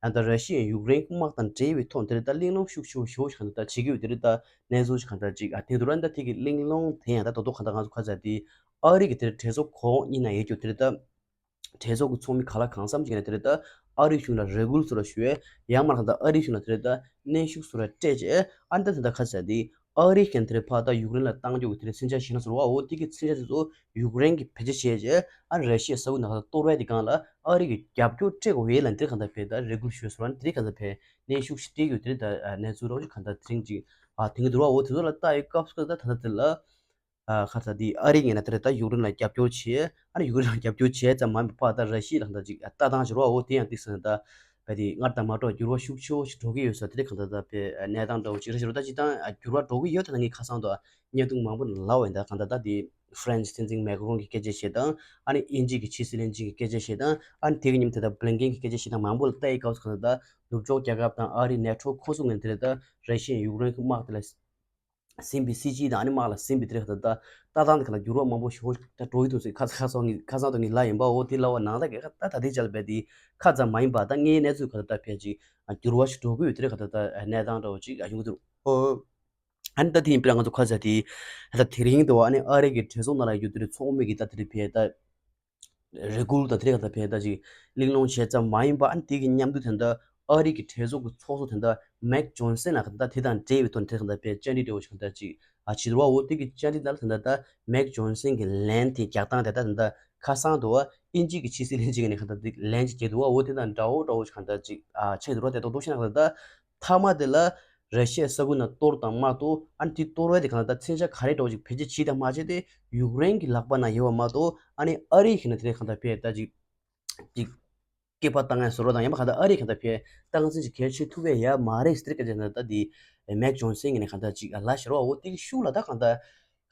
ཡང་ད་ར་ཤི་ཡའི་ཡུཀ་རེན་དམག་དང་འབྲེལ་བའི་ཐོག་དེ་རེད་ད་གླེང་སློང་ཤུགས་ཆེ་བོ་ཞེ་པོ་ཞིག་གང་ལྟར་ད་བྱེད་ཀྱི་ཡོད་དེ་རེད་ད་གནས་ཚུལ་ཞིག་གང་ལྟར་ཅིག་ཨ་དེ་འདུག་ར། ད་དེ་གི་གླེང་སློང་དེ་ཡང་ད་ད་དུང་གང་ལྟར་ང་ཚོ་ཁ་ཚ་དེ་ཨ་རི་གི་དེ་རེད་གྲོས་ཚོགས་གོང་གཉིས་ན་ཡོད་རྒྱུ་དེ་རེད་ད་གྲོས་ཚོགས་ཀྱི་ཚོགས་མི་ག་ལ་གང་འཚམ་ཅིག་ནས་དེ་རེད་ད་ཨ་རི་གཞུང་ལ་རེ་སྐུལ་ཟེར་བ་ཞུ་བས་ཡང་མ་གང་ལྟར་ཨ་རི་གཞུང་ལ་དེ་རེད་ད་གནོན་ཤུགས་ཟེར་བ་སྤྲད་རྗེས་ཨ་ནི་ད་དེ་ད་ཁ་ཚ་དེ། ཨ་རི་གིས་དེ་རིང་ཕར་ད་ཡུཀ་རེན་ལ་བཏང་རྒྱུ་གི་དེ་རིང་མཚོན་ཆ་བཞག་ན་ཟེར་བ། འོ་དེ་གི་མཚོན་ཆ་དེ་ཚོ་ཡུཀ་རེན་གྱིས་བེད་སྤྱོད་བྱས་རྗེས་ཨ་ནི་ར་ཤི་ཡའི་ས་ཁུལ་ནང་ལ་གཏོར་བའི་དེ་སྒང་ལ་ཨ་རི་གིས་རྒྱབ་སྐྱོར་སྤྲད་དགོས་ཡས་ལ་འདིར་གང་ལྟར་བས་ད་རེ་སྐུལ་ཞུས་ཟེར་བ་ནི་དེ་རིང་གང་ལྟར་བས་གནོན་ཤུགས་ཤིག་སྤྲད་ཀྱི་ཡོད། དེ་རིང་ད་གནས་ཚུལ་རོགས་ཅིག་གང་ལྟར་དེ་རིང་ཅིག་ཨ་དེང་གི་འདུག་བ། འོ་དེ་ཚོ་ལ་ལྟ་ཡི་སྐབས་སུ་ད་ད་ལྟ་དེ་ལ། ཨ་ཁ་ས་དེ་ཨ་རི་ངོས་ནས་དེ་རེད་ད་ཡུཀ་རེན་ལ་རྒྱབ་སྐྱོར་བྱེད། ཨ་ནི་ཡུཀ་རེན་ལ་རྒྱབ་སྐྱོར་བྱེད་ཙམ་མ་ཡིན་པར་ཕར་ད་ར་ཤི་ཡ་ལ་གང་ལྟར་ཅིག་ལྟ་སྟངས་ཅིག་རོ། འོ་དེ་ཡང་ཏིག་ཙམ་ད་བས་དེ་སྔར་དང་མ་འདྲ་བ་འགྱུར་བ་ཤུགས་ཆེ་བོ་ཞིག་འགྲོ་གི་ཡོད་ས་དེ་རེད། གང་ལྟར་ད་བས་གནས་སྟངས་འདྲ་བོ་ཅིག་རེད་ཟེར་རོ། ད་སྤྱིར་བཏང་ཨ་འགྱུར་བ་འགྲོ་གི་ཡོད་ད། ངས་ཁ་སང་དུ་བརྙན་ཐུང་མང་པོ་ལབ་པ་ཡིན་ད། གང་ལྟར་ད་དེ་ཧྥ་རན་སི་སྲིད་འཛིན་མེག་རོན་གྱི་སྐད་ཆ་བཤད་སྟངས། ཨ་ནི་དབྱིན་ཇི་གི་ཕྱི་སྲིད་བློན་ཆེན་གྱི་སྐད་ཆ་བཤད་སྟངས། ཨ་ནི་དེ་གི་མཉམ་དུ་ད་བླིན་ཀེན་གྱི་སྐད་ཆ་བཤད་སྟངས་མང་པོ་ལ་ལྟ་ཡི་སྐབས་སུ་གང་ལྟར་ད་ནུབ་ཕྱོགས་རྒྱལ་ཁབ་དང་ཨ་རི་ནེ་ཊོ་ཁོ་ཚོ་ངོས་ནས་དེ་རེད་ད་ར་ཤི་ཡ་ཡུཀ་རེན་གྱི་དམག་དེ་ལ་ཟིན་པའི་སྲིད་ཇུས་དང་ཨ་ནི་དམག་ལ་ཟིན་པའི་དེ་རིང་ད་ལྟ་ལྟ་སྟངས་དེ་ག་ལ་འགྱུར་བ་མང་པོ་ཞིག་ད་འགྲོ་གི་འདུག་ཟེར་ཁ་ཁ་སང་ངས་ཁ་སང་དུ་ངས་ལབ་ཡིན་པ། འོ་དེ་ལབ་པ་ནང་ལྟར་གྱི་ད་ད་ལྟའི་ཆ་ལ་བས་དེ་ཁ་ཙམ་མ་ཡིན་པ་ད་ངའི་གནས་ཚུལ་ག་ད་ད་ཕལ་ཆེར་འགྱུར་བ་ཞིག་འགྲོ་གི་ཡོད། དེ་རིང་ག་ད་ད་གནས་སྟངས་འདྲ་བོ་ཅིག་ཡོང་གི་འདུག་ཨོ། ཨ་ནི་ད་དེ་ཡིན་པས་ང་ཚོ་ཁ་ས་དེ་ད་དེ་རིང་དུ་ཨ་ནི་ཨ་རི་གི་གྲོས་ཚོགས་ནང་ལ་ཡོད་དེ་རིང་ཚོགས་མི་གི་ད་དེ་རིང་བས་ད། རེ་སྐུལ་དང་དེ་རིང་གང་ལྟར་བས་ད་ཅིག་གླེང་སློང་བྱས་ཙམ་མ་ཡིན་པ། ཨ་ནི་དེ་གི་མཉམ་དུ་ད་ལྟ་ཨ་རི་གི་གྲོས་ཚོགས་ཀྱི་ཚོགས་གཙོ་ད་ལྟ་མེག་ཇོན་སན་ལ་གང་ལྟར་དེ་དང་འབྲེལ་བའི་ཐོག་ནས་དེ་རིང་གང་ལྟར་བས་བཅར་འདྲི་འདྲ་བོ་ཞིག་གང་ལྟར་ཅིག་ཨ་བྱེད་འདུག་བ། འོ་དེ་གི་བཅར་འདྲི་ནང་ལ་ད་ལྟ་མེག་ཇོན་སན་གྱི་ལན་དེ་རྒྱག་སྟངས་དེ་ད་ད་ལྟ་ཁ་སང་དུ་བ་དབྱིན་ཇི་གི་ཕྱི་སྲིད་བློན་ཆེན་གྱི་ནས་གང་ལྟར་དེ་ལན་ཅིག་བརྒྱབ་འདུག་བ། འོ་དེ་དང་འདྲ་བོ་འདྲ་བོ་ཞིག་གང་ལྟར་ཅིག་ཨ་ཆགས་འདུག་བ། དེ་ཏོག་ཏོག་ཤེས་ན་གང་ལྟར་མཐའ་མ་དེ་ལ། ར་ཤི་ཡའི་ས་ཁུལ་ནང་གཏོར་དང་མ་གཏོར། ཨ་ནི་དེ་གཏོར་བའི་དེ་གང་ལྟར་མཚོན་ཆ་ག་རེ་འདྲ་བོ་ཅིག་བེད་སྤྱོད་བྱེད་དང་མ་བྱེད་དེ་ཡུཀ་རེན་གྱི་ལག་པ་ན་ཡོད་པ་མ་གཏོགས། ཨ་ནི་ཨ་རི་ཡིན་ན་དེ་རིང་གང་ལྟར་བས་ད་ཅིག་ཅིག་སྐེད་པ་བཏང་ཡ་བཟོ་འདྲ་དང་ཡང་མ་གང་ལྟར་ཨ་རི་གང་ལྟར་བས་སྟངས་འཛིན་ཅིག་གལ་ཆེ་ཐུབ་པའི་ཡ་མ་རེད་ཟེར་སྐད་ཆ་ན་ད་དེ་མེག་ཇོན་སན་གྱི་ནས་གང་ལྟར་ཅིག་ལབ་ཤར་བ། འོ་དེ་གི་ཤུགས་ལ་ད་གང་ལྟར་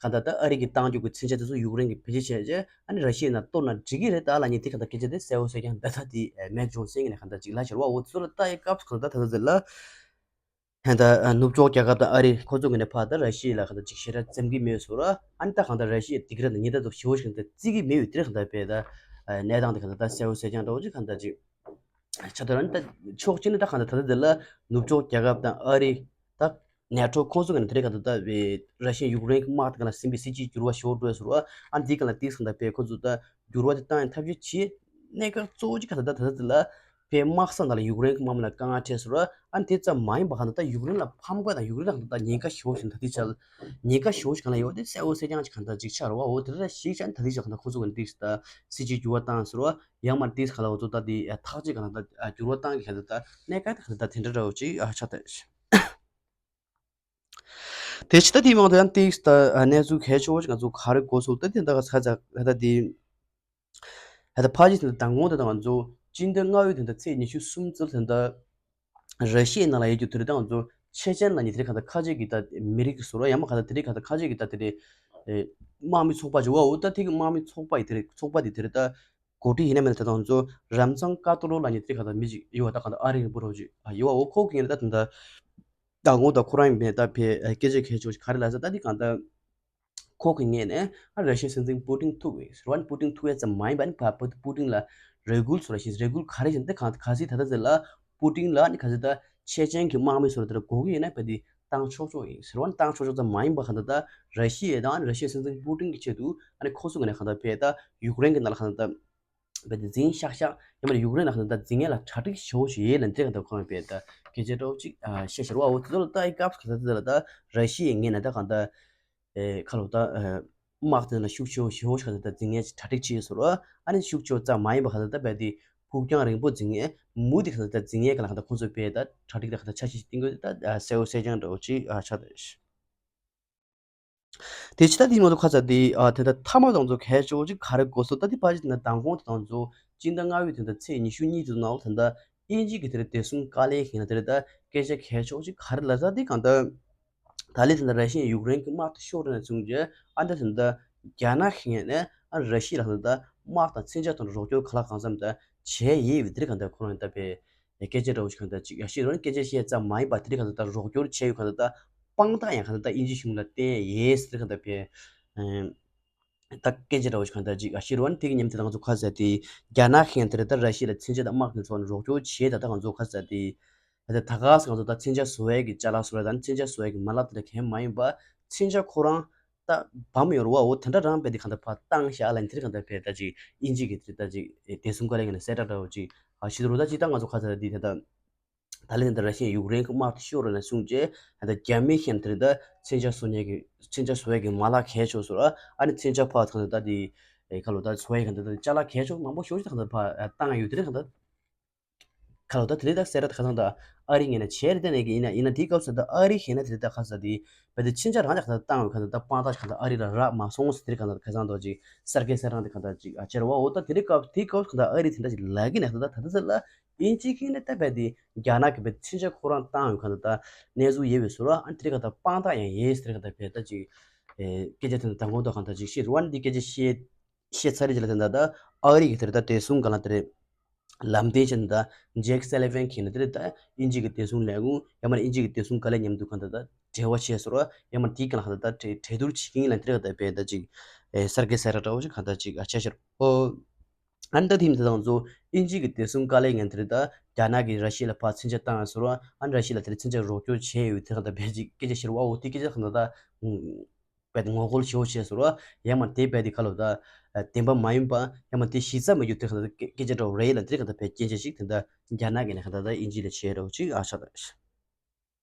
གང་ལྟར་ད་ཨ་རི་གི་བཏང་རྒྱུ་གི་མཚོན་ཆ་དེ་ཚོ་ཡུཀ་རེན་གྱི་བེད་སྤྱོད་བྱས་རྗེས་ཨ་ནི་ར་ཤི་ཡ་ན་གཏོར་ན་འགྲིག་གི་རེད་ད་ལབ་མཁན་དེ་གང་ལྟར་སྐད་ཆ་དེ་གསལ་བོ་གསལ་རྐྱང་ད་ད་དེ་མེག་ཇོན་སན་གྱི་ནས་གང་ལྟར་ཅིག་ལབ་ཤར་བ། འོ་དེ་ཚོ་ལ་ལྟ་ཡི་སྐབས་སུ་གང་ལྟར་ད་ད་ཟེར་ལ། ད་ལྟ་ནུབ་ཕྱོགས་རྒྱལ་ཁབ་དང་ཨ་རི་ཁོ་ཚོ་ངོས་ནས་ཕར་ད་ར་ཤི་ཡ་ལ་གང་ལྟར་ཅིག་ཞེ་དྲག་འཛེམ་གྱི་མེད་ཟེར་ར། ཨ་ནི་ད་གང་ལྟར་ར་ཤི་ཡ་སྡིགས་ར་དང་ཉེས་འདབ་ཏུ་ཞེ་པོ་ཞིག་གང་ལྟར་བརྩི་གི་མེད་པའི་དེར་གང་ལྟར་བས་ད་གནས་སྟངས་དེ་གང་ལྟར་ད་གསལ་བོ་གསལ་རྐྱང་འདྲ་བོ་ཅིག་གང་ལྟར་ཅིག་ཆགས་འདུག་ར། ཨ་ནི་ད་ཕྱོགས་གཅིག་ནས་ད་གང་ལྟར་ད་ལྟ་དེ་ལ་ནུབ་ཕྱོགས་རྒྱལ་ཁབ་དང་ཨ་རི་ད་ནེ་ཊོ་ཁོང་ཚོ་ངོས་ནས་དེ་རིང་གང་ལྟར་ད་བས་ར་ཤི་ཡ་ཡུཀ་རེན་གྱི་དམག་དེ་གང་ལ་ཟིན་པའི་སྲིད་ཇུས་འགྱུར་བ་ཞེ་པོ་འགྲོ་ཟེར་ར། ཨ་ནི་དེ་གང་ལ་ཏིག་གང་ལྟར་བས་ཁོ་ཚོ་ད་འགྱུར་བ་དེ་བཏང་ཡང་ཐབས་ཤེས་བྱེད། གནད་འགག་གཙོ་བོ་གཅིག་ག་ད་ད་ད་ད་ལ་བས་དམག་ས་ནང་ལ་ཡུཀ་རེན་གྱི་དམག་མི་ལ་དཀའ་ངལ་འཕྲད་ཟེར་ར། ཨ་ནི་དེ་ཙམ་མ་ཡིན་པ་ག་ད་ད་ཡུཀ་རེན་ལ་ཕམ་ཁ་དང་ཡུཀ་རེན་ལ་ག་ད་ད་ཉེན་ཁ་ཞེ་པོ་ཞིག་ད་ལྟའི་ཆར་ཉེན་ཁ་ཞེ་པོ་ཞིག་གང་ལ་ཡོད་དེ་གསལ་བོ་གསལ་རྐྱང་ཅིག་ག་ད་ཅིག་ཆགས་ར་བ། འོ་དེ་ལ་ཞིག་ཆགས་ད་ལྟའི་ཆར་ག་ད་ཁོ་ཚོ་ག་ཏིག་ད་སྲིད་ཇུས་འགྱུར་བ་བཏང་ཟེར་ར། ཡང་མ་ཏིག་ག་ལ་འོ་ཚོ་ད་དེ་ཐག་གཅོད་ག་ད་ད་འགྱུར་བ་བཏང་གི་ག་ད་ད་གནད་འགག་ད་ག་ད་ད་དེ་འདྲ་འདྲ་བོ་ཅིག་ཆགས་ད། དེ་ཕྱི་ད་དེའི་མང་དུ་ཡང་ཏིག་ད་གནས་ཚུལ་གལ་ཆེ་བོ་ཞིག་ང་ཚོ་ག་རེ་གོ་སོང་ད་དེ་ད་ག་ཚ་ཚ་ད་དེ། ད་ལྟ་ཕལ་ཆེར་དེ་ལྟ་མདང་དགོང་དེ་ལྟ་ང་ཚོ་སྤྱི་ཟླ་ལྔ་པའི་དེ་ལྟ་ཚེས་ཉི་ཤུ་གསུམ་ཙམ་དེ་ལྟ་ར་ཤི་ཡའི་ནང་ལ་ཡོད་རྒྱུ་དེ་རེད། ད་ང་ཚོ་ཆེ་ཆེན་ལ་ཉེ་དེ་རེད། གང་ལྟར་ཁ་ཆེ་གི་ད་མི་རིགས་ཀྱི་བཟོ་ར་ཡང་མ་གང་ལྟར་དེ་རེད། གང་ལྟར་ཁ་ཆེ་གི་ད་དེ་རེད། དམག་མི་ཚོགས་པ་ཅིག་བ་འོ་ད་དེ་གི་དམག་མི་ཚོགས་པ་ཡི་དེ་རེད། ཚོགས་པ་དེ་དེ་རེད། ད་གོ་སྒྲིག་ཡིན་ན་མིན་ན་ད་ང་ཚོ་རམ་ཚང་ཀ་ཏོ་རོ་ལ་ཉེ་དེ་རེད། གང་ལྟར་མི་ཅིག་ཡོད་བ། ད་གང་ལྟར་ཨ་རི་རིང་པོ་རོ་ཅིག་ཡོད་བ། འོ་ཁོ་གི་ཡིན་ན་ད་དེ་ད་ལྟ་མདང་དགོང་ད་ཁོ་རང་ཡིན་པས་ད་ཕེ་སྐད་ཆ་གལ་ཆེ་བོ་ཞིག་ག་རེ་ལབ་ཟེར་ད་དེ་གང་ལྟར། ཁོ་གི་ངོས་ནས་ཨ་ར་ཤི་ཡའི་སྲིད་འཛིན་པུ་ཏིན་ཐུག་གི་ཟེར་བ་ནི་པུ་ཏིན་ཐུག་ཡས་ཙམ་མ་ཡིན་པ་ནི་ཕ་པུ་པུ་ཏིན་ལ་རེ་སྐུལ་ཚོར་བ་ཞིག་རེ་སྐུལ་ག་རེ་ཞིག་འདི་གང་ག་ཟིག་ད་ལྟ་ཟེར་ལ་པུ་ཏིན་ལ་ནི་ག་ཟིག་ད་ཆེ་ཆེན་གྱི་དམག་མི་ཚོར་དེར་དགོས་ཀྱི་ཡིན་ན་བས་དེ་བཏང་ཆོག་ཆོག་ཡིན་ཟེར་བ་ནི་བཏང་ཆོག་ཆོག་ཙམ་མ་ཡིན་པ་གང་ལྟར་ད་ར་ཤི་ཡ་དང་ར་ཤི་ཡའི་སྲིད་འཛིན་པུ་ཏིན་གྱི་ཆེད་དུ་ཨ་ནི་ཁོ་ཚོ་གི་ནས་གང་ལྟར་བས་ད་ཡུཀ་རེན་གྱི་ནང་ལ་གང་ལྟར་ད་བས་དེ་འཛིང་ཤག་ཤག་ཡང་མ་ཡུཀ་རེན་ལ་གང་ལྟར་ད་འཛིང་ཡས་ལ་གྲ་སྒྲིག་ཞེ་པོ་ཞིག་ཡས་ལ་འདིར་གང་ལྟར་ཁོ་རང་བས་ད་སྐད་ཆ་འདྲ་བོ་ཅིག་བཤད་ཤར་བ་འོ་དེ་ཚོ་ལ་ད་ཨི་སྐབས་གང་ལྟར་དེ་ལ་ད་ར་ཤི་ཡའི་ངོས་ནས་ད་གང་ལྟར། ཨེ་ཁ་ལོ་ད་ཨེ་དམག་དེ་ལ་ཤུགས་ཆེ་བོ་ཞེ་བོ་ཞིག་ག་ད་འཛིང་ཡས་གྲ་སྒྲིག་བྱས་ཡོད་ཟེར་རོ། ཨ་ནི་ཤུགས་ཆེ་བོ་ཙམ་མ་ཡིན་པ་ག་ད་ད་བས་དེ་ཕུགས་རྒྱང་རིང་པོ་འཛིང་ཡས་མུ་དེ་ག་ད་ད་འཛིང་ཡས་ག་ལ་ག་ད་ཁོང་ཚོས་བས་ད་གྲ་སྒྲིག་ད་ག་ད་འཆར་གཞི་ཞིག་བཏིང་དགོས་ད་གསལ་བོ་གསལ་རྐྱང་འདྲ་བོ་ཅིག་ཨ་ཆགས་ད། དེ་ཕྱི་ད་དེ་མ་གཏོགས་ཁ་ཚ་དེ་ཨ་དེ་ད་མཐའ་མ་དང་ཚོ་གལ་ཆེ་བོ་ཅིག་ག་རེ་གོ་སོང་ད་དེ་ཕ་ཅི་ན་མདང་དགོང་དེ་དང་ཚོ་སྤྱི་ཟླ་ལྔ་པའི་དེ་ད་ཚེས་ཉི་ཤུ་གཉིས་དེ་ནང་ལ་དེ་ད། དབྱིན་ཇི་གི་དེར་བདེ་སྲུང་བཀའ་བློན་ཞིག་ན་དེར་ད་སྐད་ཆ་གལ་ཆེ་བོ་ཅིག་ག་རེ་ལབ་ས་དེ་གང་ལྟར། ད་ལན་དེ་ད་ར་ཤི་ཡ་ཡུཀ་རེན་གྱི་དམག་དེ་ཤོར་ནས་བཟུང་རྗེས་ཨ་ད་དེ་ད་རྒྱ་ནག་གི་ངོས་ནས་ཨ་ར་ཤི་ཡ་ལ་གང་ལྟར་དམག་དང་མཚོན་ཆ་ཐོག་ནས་རོགས་སྐྱོར་ག་ལ་གང་འཚམ་ད་བྱས་ཡོད་པའི་དེར་གང་ལྟར་ཁོ་རང་ད་པའི་སྐད་ཆ་འདྲ་བོ་ཞིག་གང་ལྟར་ཅིག་ཡ་ཤི་རོ་ནི་སྐད་ཆ་བཤད་ཙམ་མ་ཡིན་པ་དེར་གང་ལྟར་ད་རོགས་སྐྱོར་བྱས་ཡོད་གང་ལྟར་ད་དཔང་རྟགས་ཡང་གང་ལྟར་ད་དབྱིན་ཇི་གཞུང་ལ་བསྟན་ཡོད་དེར་གང་ལྟར་པའི། ད་སྐད་ཆ་འདྲ་བོ་ཞིག་གང་ལྟར་ཅིག་ཨ་ཤི་རོ་ནི་དེ་གི་མཉམ་དུ་ད་ང་ཚོ་ཁ་ཟེར་དེ་རྒྱ་ནག་གིས་དེར་ད་ར་ཤི་ཡ་ལ་མཚོན་ཆ་དང་དམག་དེ་ཚོ་ནས་རོགས་སྐྱོར་བྱས་ད་ད་ང་ཚོ་ཁ་ཟེར་དེ་ད་ད་ག་ས་ང་ཚོ་ད་མཚོན་ཆ་བཟོ་ཡས་ཀྱི་ཅ་ལག་བཟོ་ཡས་དང་མཚོན་ཆ་བཟོ་ཡས་ཀྱི་མ་ལག་དེ་འདྲ་གང་མ་ཡིན་པ་མཚོན་ཆ་ཁོ་རང་ད་བམ་ཡོད་རེད་བ། འོ་དེ་འདྲ་རང་བས་དེ་གང་ལྟར་ཕར་བཏང་བཞག་ལ་དེར་གང་ལྟར་བས་ད་ཅིག་དབྱིན་ཇི་གི་དེར་ད་ཅིག་བདེ་སྲུང་བཀའ་བློན་གྱི་ནས་གསལ་བསྒྲགས་འདྲ་བོ་ཅིག་ཨ་ཤི་རོ་ད་ཅིག་ད་ང་ཚོ་ཁ་ཟེར་དེ་ད་ད། ད་ལན་ད་ར་ཤི་ཡ་ཡུཀ་རེན་གྱི་དམག་དེ་ཤོར་རེད་ལ་གསུངས་རྗེས་ད་རྒྱ་མི་ཤན་དེ་རེད་ད་མཚོན་ཆ་བཟོ་མཁན་གྱི་མཚོན་ཆ་བཟོ་ཡས་ཀྱི་མ་ལག་གལ་ཆེ་བཟོ་ར་ཨ་ནི་མཚོན་ཆ་ཕར་ཚང་ད་དེ་ཁ་ལོ་ད་བཟོ་ཡས་ཀྱི་ད་ད་ཅ་ལག་གལ་ཆེ་མང་པོ་ཞོ་ཅིག་ད་ད་ཕར་བཏང་ཡ་ཡོད་དེ་རེད་ད། ཁ་ལོ་ད་དེ་རེད་ད་སེ་ར་ད་ཁ་སང་ད་ཨ་རི་ངན་ན་བྱས་རེད་ད་ནས་ཀྱི་ཡིན་ན་ཡིན་ན་དེའི་སྐབས་སུ་ད་ཨ་རི་ཤན་ན་དེ་རེད་ད་ཁ་ས་དེ་བས་ད་མཚོན་ཆ་རང་ཅག་ད་བཏང་ཡོད་ཁ་ད་ད་དཔང་རྟགས་ཁ་ད་ཨ་རི་ར་རག་མ་སོང་ཟེར་དེ་རེད་ཁ་ད་ཁ་སང་ད་ཅིག་སར་ཀེ་སེ་རང་དེ་ཁ་ད་ཅིག་ཨ་ཅེར་བ་འོ་ད་དེ་རེད་སྐབས་དེའི་སྐབས་ཁ་ད་ཨ་རི་དེ་འདྲ་ཅིག་ལ་གི་ནས་ད་ད་ད་ད་ལ། ཨིན་ཇི་གིས་ནི་ད་བས་དེ་རྒྱ་ནག་གི་བས་མཚོན་ཆ་ཁོ་རང་བཏང་ཡོད་ཁ་ད་ད་གནས་ཚུལ་ཡོད་པའི་ཟུར་ཨ་ནི་དེ་རིང་ཁ་ད་དཔང་རྟགས་ཡང་ཡོད་ཟེར་ཁ་ད་བས་ད་ཅིག་ཨེ་སྐད་ཆ་དེ་ད་དང་གོང་དུ་ཁ་ད་ཅིག་ཤེས་རུ་ཨ་ནི་འདི་སྐད་ཆ་བཤད་བཤད་ཚར་རེད་ཅིག་ལ་དེ་ད་ད་ཨ་རི་གི་དེ་རེད་ད་བདེ་སྲུང་སྒང་ལ་དེ་རེད་ལམ་སྟོན་བྱས་ནས་ད་ཇེག་སེ་ལི་ཝན་གིས་ནི་དེ་རེད་ད་ཨིན་ཇི་གི་བདེ་སྲུང་ལས་ཁུངས་ཡང་མ་ནི་ཨིན་ཇི་གི་བདེ་སྲུང་བཀའ་བློན་མཉམ་དུ་ཁ་ད་ད་འབྲེལ་བ་བྱས་ཟུར་ཡང་མ་དེའི་སྒང་ལ་ཁ་ད་ད་གྲོས་གྲོས་བསྡུར་བྱེད་ཀྱིན་ལ་དེ་རེད་ཁ་ད་བས་ད་ཅིག་ཨེ་སར་ཀེ་སེ་ར་འདྲ་བོ་ཞིག་ཁ་ད་ཅིག་ཨ་ཆ་ཤར་ཨོ། ཨ་ནི་ད་ཐེངས་འདི་དང་ཚོ་དབྱིན་ཇི་གི་བདེ་སྲུང་བཀའ་བློན་ངན་དེ་རེད་ད་རྒྱ་ནག་གིས་ར་ཤི་ཡ་ལ་ཕར་མཚོན་ཆ་བཏང་ཡོད་ཟེར་བ་ཨ་ནི་ར་ཤི་ཡ་ལ་དེ་རིང་མཚོན་ཆ་རོགས་སྐྱོར་བྱས་ཡོད་དེ་ག་ད་བས་ཅིག་སྐད་ཆ་བཤད་རུ་བ་འོ་དེ་སྐད་ཆ་ག་ད་ད་བས་ངོ་རྒོལ་ཞེ་པོ་བྱས་ཟེར་བ་ཡང་མ་དེ་བས་དེ་ག་ལ་ད་བདེན་པ་མ་ཡིན་པ་ཡང་མ་དེ་གཞི་རྩ་མ་རྒྱུ་དེ་ག་ད་སྐད་ཆ་འདྲ་བོ་རེད་ལ་དེ་ག་ད་བས་སྐད་ཆ་ཞིག་དེ་ད་རྒྱ་ནག་གི་ནས་ག་ད་ད་དབྱིན་ཇི་ལ་བྱས་རོགས་ཅིག་ཨ་ཆ་ད།